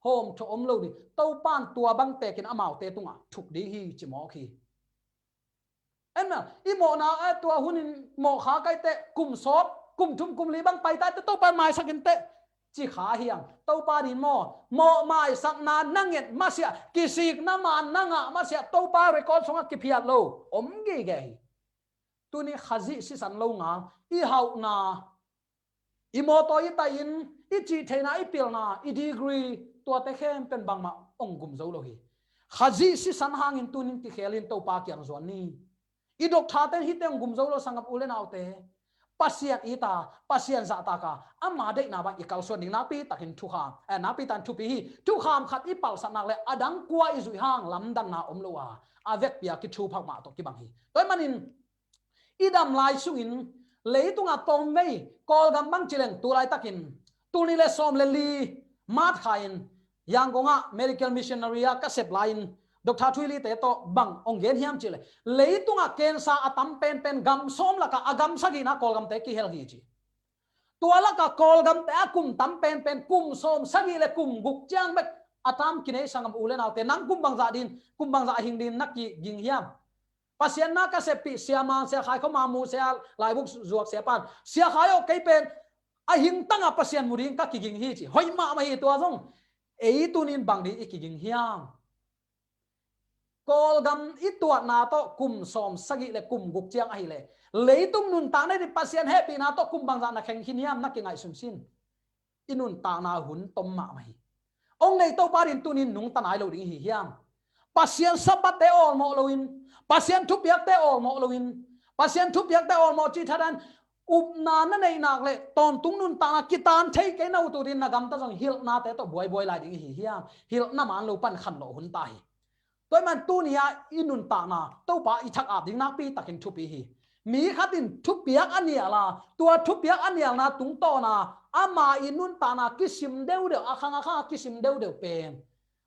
hawmthawh om lo ding. Topa in tua bang tekin amaute tungah thuk ding hi ci mawk hi. En maw, i mawhna, eh, tua hun in mawh kha kei teh, kum sawt, kum thum, kum li bang pai ta teh, Topa in maisak in teh, ci kha hiam? Topa in maw, mawh maisakna na nget masiah, kisikna maan na ngah masiah, Topa record sungah kiphiat lo om gige hi. Tuni Khazih sisan lo ngal, i hauhna, i mawtaw i tai-in, i cihtheihna, i pilna, i degree, tuate khempeuh in bangmah hong gum zo lo hi. Khazih sisan hangin tunin kikhel in Topa kiang zuan ni. I doctor ten hihte hong gum zo lo, sanggam u le naute. Pasian it a, Pasian zahtak a, ama deihna bang i kalsuan ding nakpi takin thukham, eh, nakpi takin thupi hi. Thukham khat i palsatnak le a dang kua i zuih hang lamdanna om lo a, a vekpi a kithuphak mah tawh kibang hi. Tua ahih manin i dam lai sungin leitungah tawmvei Kawlgam bang ci leng tu laitakin tul nih le sawm le li March kha in Yangon ah medical missionary a ka sep lai-in Doctor Thuili te tawh bang hong gen hiam cih leh, leitungah cancer a tam penpen gam sawm lakah a gam sagihna Kawlgamte kihel hi ci. Tua lakah Kawlgamte a kum tam penpen kum sawm sagih le kum guk ciang bek a tam kinei, sanggam u le naute. Nang kum bangzah din, kum bangzah hing din na kiging hiam? Pasian na ka seppih Sia Mang, Sia Khai Khua Mang mu, Sia Lai Buk Zuak, Sia Pan, Sia Khai aw, kei pen a hing tangah Pasian mu ding ka kiging hi ci. Hoih mahmah hi tua zong. Ei tunin bang ding i kiging hiam? Kawlgam i tuatna tawh kum sawm sagih le kum guk ciang ahih leh, leitung nuntakna ding Pasian hehpihna tawh kum bangzah na kheng khin hiam, na kingaihsun sin. I nuntakna hun tom mahmah hi. Hong nei Topa din tunin nungta nai lo ding hi hiam? Pasian Sabbath te awlmawh loin, Pasian thupiakte awlmawh loin, Pasian thupiakte awlmawh cih thadan upna na neih nak le tawntung nuntakna kitan thei kei na ut uh din na gamta zong hilhnate tawh buaibuai lai ding hi hiam? Hilhna man lo pan khanlawh hun ta hi. Tua ahih man tuni-ah i nuntakna Topa i thak ap ding nakpi takin thupi hi. Mi khat in thupiak a nial a, tua thupiak a nialna tungtawn a ama i nuntakna kisim deuhdeuh, a khang a khang a kisim deuhdeuh pen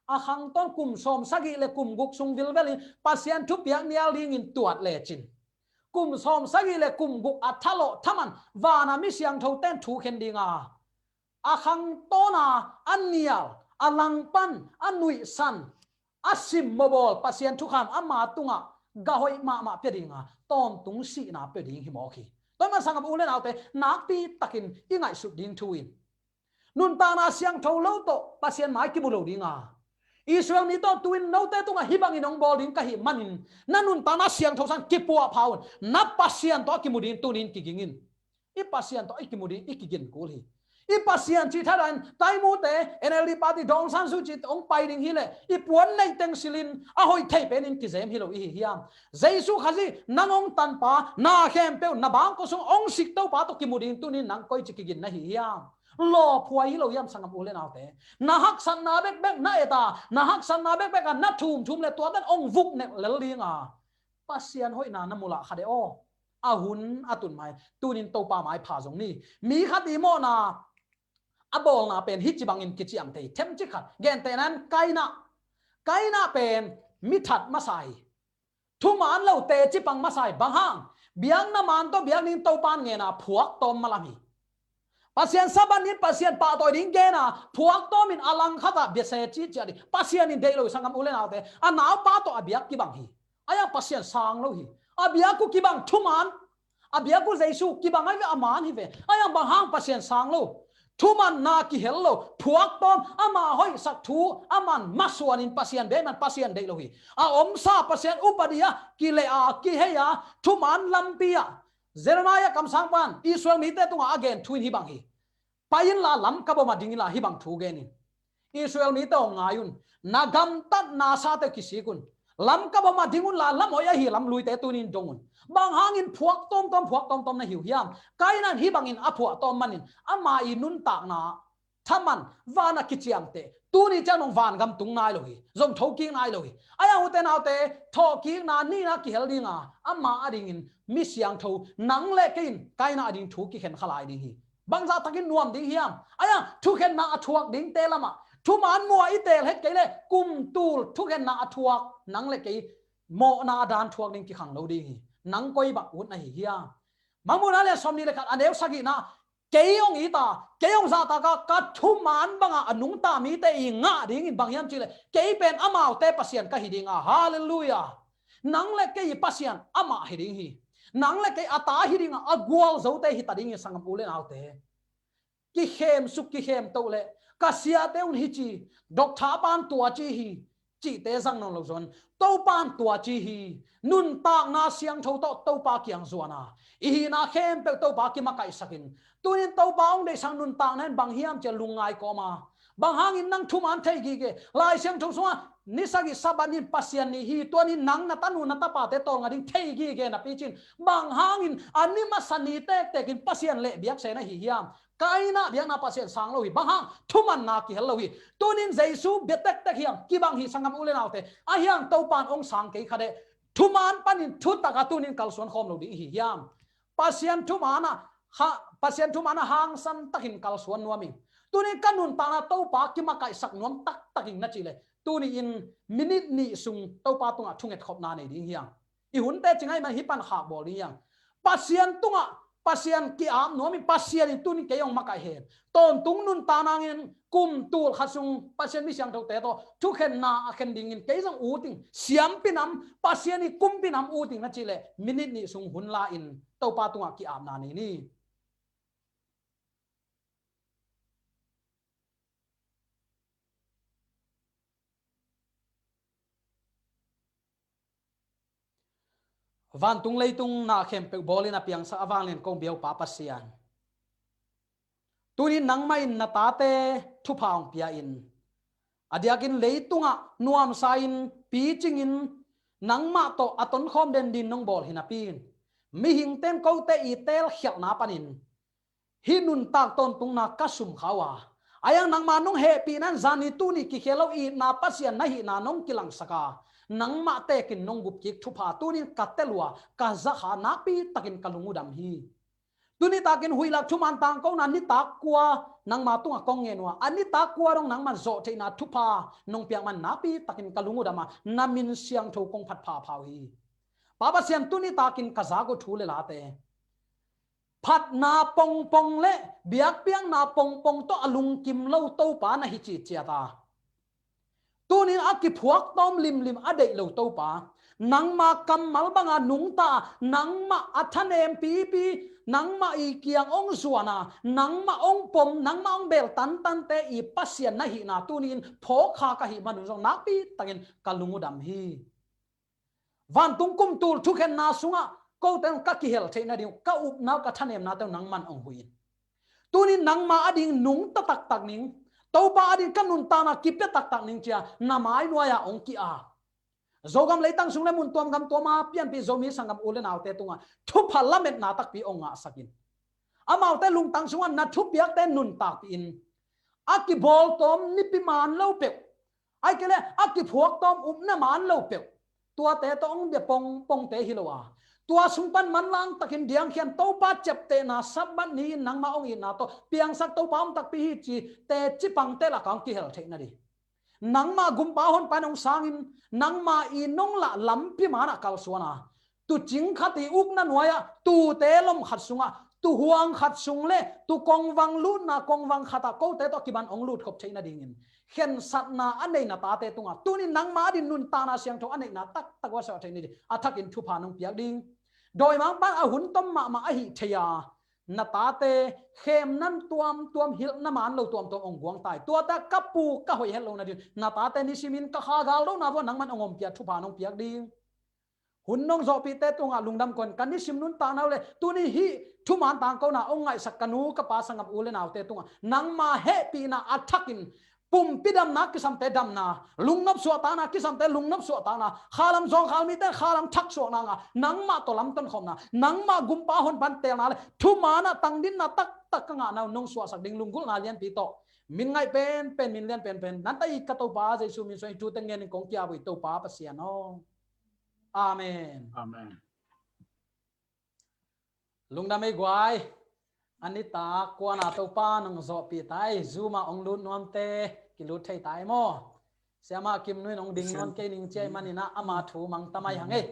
a khang tawn kum sawm sagih le kum guk sung vilvelin Pasian thupiak nial dingin tuat lecin, kum sawm sagih le kum guk a thalawh thaman vana mi siangtho ten thu khen dinga, a khang tawna a nial, a langpan, a nuihsan, a sim mawbawl Pasian thukham ama tungah gah hoih mahmah pia dinga, tawntung sihna pia ding hi mawk hi. Tua ahih man sanggam u le naute, nakpi takin i ngaihsut ding thu in, nuntakna siangtho lo tawh Pasian mai kimu lo dinga, Israel mi tawh tu-in note tungah hih bangin hong bawl ding ka hih manin na nuntakna siangtho sang kipuahpha un, na Pasian tawh a kimu ding tunin kiging in. I Pasian tawh i kimu ding i kigin kul hi. I Pasian cih thadan Taimute, N L D party, Daw Aung San Suu Kyi hong pai ding hi leh i puan neih teng silhin a hoih thei penin kizem hi lo i hi hiam? Jesu Khazih nang hong tanpa, na khempeuh na bangkua sung hong sik Topa tawh kimu ding tunin nang koici kigin na hi hiam? Lawphuai hi lo hiam sanggam u le naute? Na haksatna bekbek na et a, na haksatna bekbek a na thumthum le tuate in hong vuk nek lel dinga, Pasian hoihna na mu lah kha de aw. A hun a tun mai, tunin Topa mai pha zong ni. Mi khat i mawhna a bawlna pen hih ci bangin kiciam thei. Themcik khat gentehna in Kaina. Kaina pen mi that masa hi. Thuman lo teci pang masa hi. Bang hang? Biakna man tawh biak ding Topa in ngen a phuak tawm malam hi. Pasian Sabbath ni-in Pasian pahtawi ding gen a phuak tawmin a langkhat ah biase cihciah ding. Pasian in deih lo hi sanggam u le naute. A naupa tawh a biak kibang hi. Ahi hang Pasian sang lo hi. A biak uh kibang thuman. A biak uh Jesu kibang ahi ve, a man hi ve. Ahi hang bang hang? Pasian sang lo. Thumanna kihel lo. Phuak tawm, ama hoihsak thu a man masuanin Pasian bia man Pasian deih lo hi. A omsa Pasian upadi a kileh a, kihei a, thuman lampi ah Jeremiah kamsangpa'n Israel mite tungah a gen thu in hih bang hi. Pai inla lam ka bawm ah ding inla hih bang thu gen in. Israel mite aw, ngai un. Na gamtatna sate kisik un. Lam ka bawm ah ding unla lam hoih ahi lamluite tunin dong un. Bang hangin phuak tawmtawm, phuak tawmtawm na hi uh hiam? Kaina in hih bangin a phuak tawm manin ama i nuntakna thaman van a kiciamteh. Tuni ciang dong vangam tung nai lo hi. Zong thokik nai lo hi. Ahi hang ute naute, thawhkikna nihna kihel dinga, ama adingin mi siangtho nang le kei in Kaina ading thu kikhen kha lai ding hi. Bangzah takin nuam ding hiam? Ahi hang thukhenna a thuak dingte lamah thuman muh a i teel het kei leh kum tul thukhenna a thuak nang le kei mawhna a dan thuak ding kikhang lo ding hi. Nang koi bang ut na hi hiam? Mangmuhna lian sawmnih le khat, a neu sagihna, kei hong it a, kei hong zahtak a, ka thuman bangah a nungta mite i ngah dingin bang hiam cih leh kei pen amaute Pasian ka hi dinga. Halleluiah. Nang le kei i Pasian amah hi ding hi. Nang le kei a ta hi dinga, a gualzote hi ta ding hi sanggam u le naute. Kikhemsuk kikhemtoh leh ka siate un hih ci, doctor pa'n tua ci hi, cihte zang nawn lo zong, Topa'n tua ci hi. Nuntakna siangtho tawh Topa kiang zuan a, i hihna khempeuh Topa kimakaihsakin, tunin Topa hong deihsak nuntakna in bang hiam cih lungngai kawm a, bang hangin nang thuman thei gige, Lai Siangtho sungah ni sagih Sabbath ni in Pasian ni hi, tua ni in nang na tanu na tapate tawlnga ding thei gige napi cin, bang hangin a ni masa ni tektek in Pasian leh biak se na hi hiam? Kaina biakna Pasian sang lo hi, bang hang? Thumanna kihel lo hi. Tuni in Jesu bia tektek hiam? Kibang hi, sanggam u le naute. Ahi hang Topa in hong sang kei kha deh. Thuman panin thutak a tuni in kalsuan khawm lo ding hi hiam? Pasian thuman ah, ha, Pasian thuman ah hangsan takin kalsuan nuam ing. Tuni in ka nuntakna Topa kimakaihsak nuam taktak ing na cih leh, tuni in minit nih sung Topa tungah thungetkhopna nei ding hi hang. I hunte ci ngaih man hih pan khak bawl ding hi hang. Pasian tungah, Pasian ki-ap nuam ing, Pasian in tuni in kei hong makaih hen. Tawntung nuntakna nangin kum tul khat sung Pasian mi siangthote tawh thukhenna a khen dingin kei zong ut ing, siampi nam, Pasian i kumpi nam ut ing na cih leh minit nih sung hun la in Topa tungah ki-apna nei ni. Vantung leitung na khempeuh bawlin a piangsak a vanglian kong biau Pa Pasian, tuni in nangmah in na tate thupha hong pia in, a diakin leitungah nuamsa in picingin nangmah tawh a tonkhawm den din nong bawl hi napi in, mihingte in kote i teelkhialhna panin hih nuntak tawntungna ka sum kha uh a, ahi hang nangma nong hehpihna in zani tuni kikhel lo itna Pasian na hihna nong kilangsak a, nangmah tekin nong gupkik thupha tuni in ka tel uh a, ka za kha, nakpi takin ka lung uh dam hi. Tuni takin huihlak thuman tangkona nitak kua nangma tungah kong ngen uh a, a nitak kua dong nangman zawh theihna thupha nong piak man nakpi takin ka lung uh dam a, na min siangtho kong phat phapha uh hi. Pa Pasian, tuni takin ka zak uh thu le late phatna pongpong le biakpiakna pongpong tawh a lungkim lo Topa na hi cih ciat a, tuni in a kiphuak tawm limlim a deih lo Topa, nangma kammal banga nungta, nangmah a thanem pipi, nangmah i kiang hong zuan a, nangmah hong pom, nangmah hong bel tantante i Pasian na hihna tuni in phawk kha ka hih man un zong nakpi takin ka lung uh dam hi. Vantung kum tul thukhenna sungah kote in ka kihel theih nading uh, ka upna uh, ka thanemnate uh nangman hong huh in. Tuni in nangma ading nungta taktak ning, Topa ading ka nuntakna kipia taktak ning ci a na mai nuai-ah hong ki-ap. Zogam leitang sung le mun tuam gam tuam a pianpih Zomi sanggam u le naute tungah thupha lametna takpi hong ngahsak in. Amaute lungtang sungah na thupiakte nuntakpih in, a kibawl tawm nipi man lo peuh, ahih kei leh a kiphuak tawm upna man lo peuh, tuate tawh hong bia pongpongte hi lo a, tua sung pan manlang takin diangkhian Topa ciaptehna Sabbath ni-in nangmah hong itna tawh piangsak Topa om takpi hi ci teci pangte lakah hong kihel theih nading, nangmah Gumpa Honpa in hong sangin nangmah i nong lah lampi manah kalsuan a, tuucing khat i ukna nuai-ah, tuute lom khat sungah, tuuhuang khat sung le tuu kongvang lutna kongvang khatah kote tawh kiban hong lutkhop theih nadingin khensatna a nei na tate tungah tuni in nangma ading nuntakna siangtho a neihna taktak uh a suah theih nading a thakin thupha nong piak ding, dawimangpa'n a hun tom mahmah ahih thei a, na tate khemna tuamtuam, hilhna man lo tuamtuam hong guang ta hi. Tuate ka puk ka hoih het lo nading, na tate nisimin ka kha gal lohna vuah nangman hong ompih a thupha nong piak ding. Hun nong zawhpihte tungah lungdam kong, ka nisim nuntakna uh le tuni hih thuman tangkona hong ngaihsak ka nu ka pa sanggam u le naute tungah nangma hehpihna a thakin pumpi damna kisamte damna, lungnop suahtakna kisamte lungnop suahtakna, khalam zawngkhal mite khalam thak suahna ngah, nangmah tawh lamton khopna, nangmah Gumpa Honpa in teelna le thuman ah tangdinna taktak ka ngahna uh nong suahsak ding lunggulhna lianpi tawh, min ngaih penpen, min lian penpen, nanta i ka Topa Jesu min suang in thute ngenin kong ki-ap uh hi, Topa Pasian aw. Amen. Amen. Lungdam ei guai. A nitak kuana Topa nong zawhpih ta ei, Zoom ah hong lut nuamte kilut thei ta ei maw? Siamah Kim Nu in hong ding nawn kei ning ci ahih manin ah ama thu mang ta mai hang ei.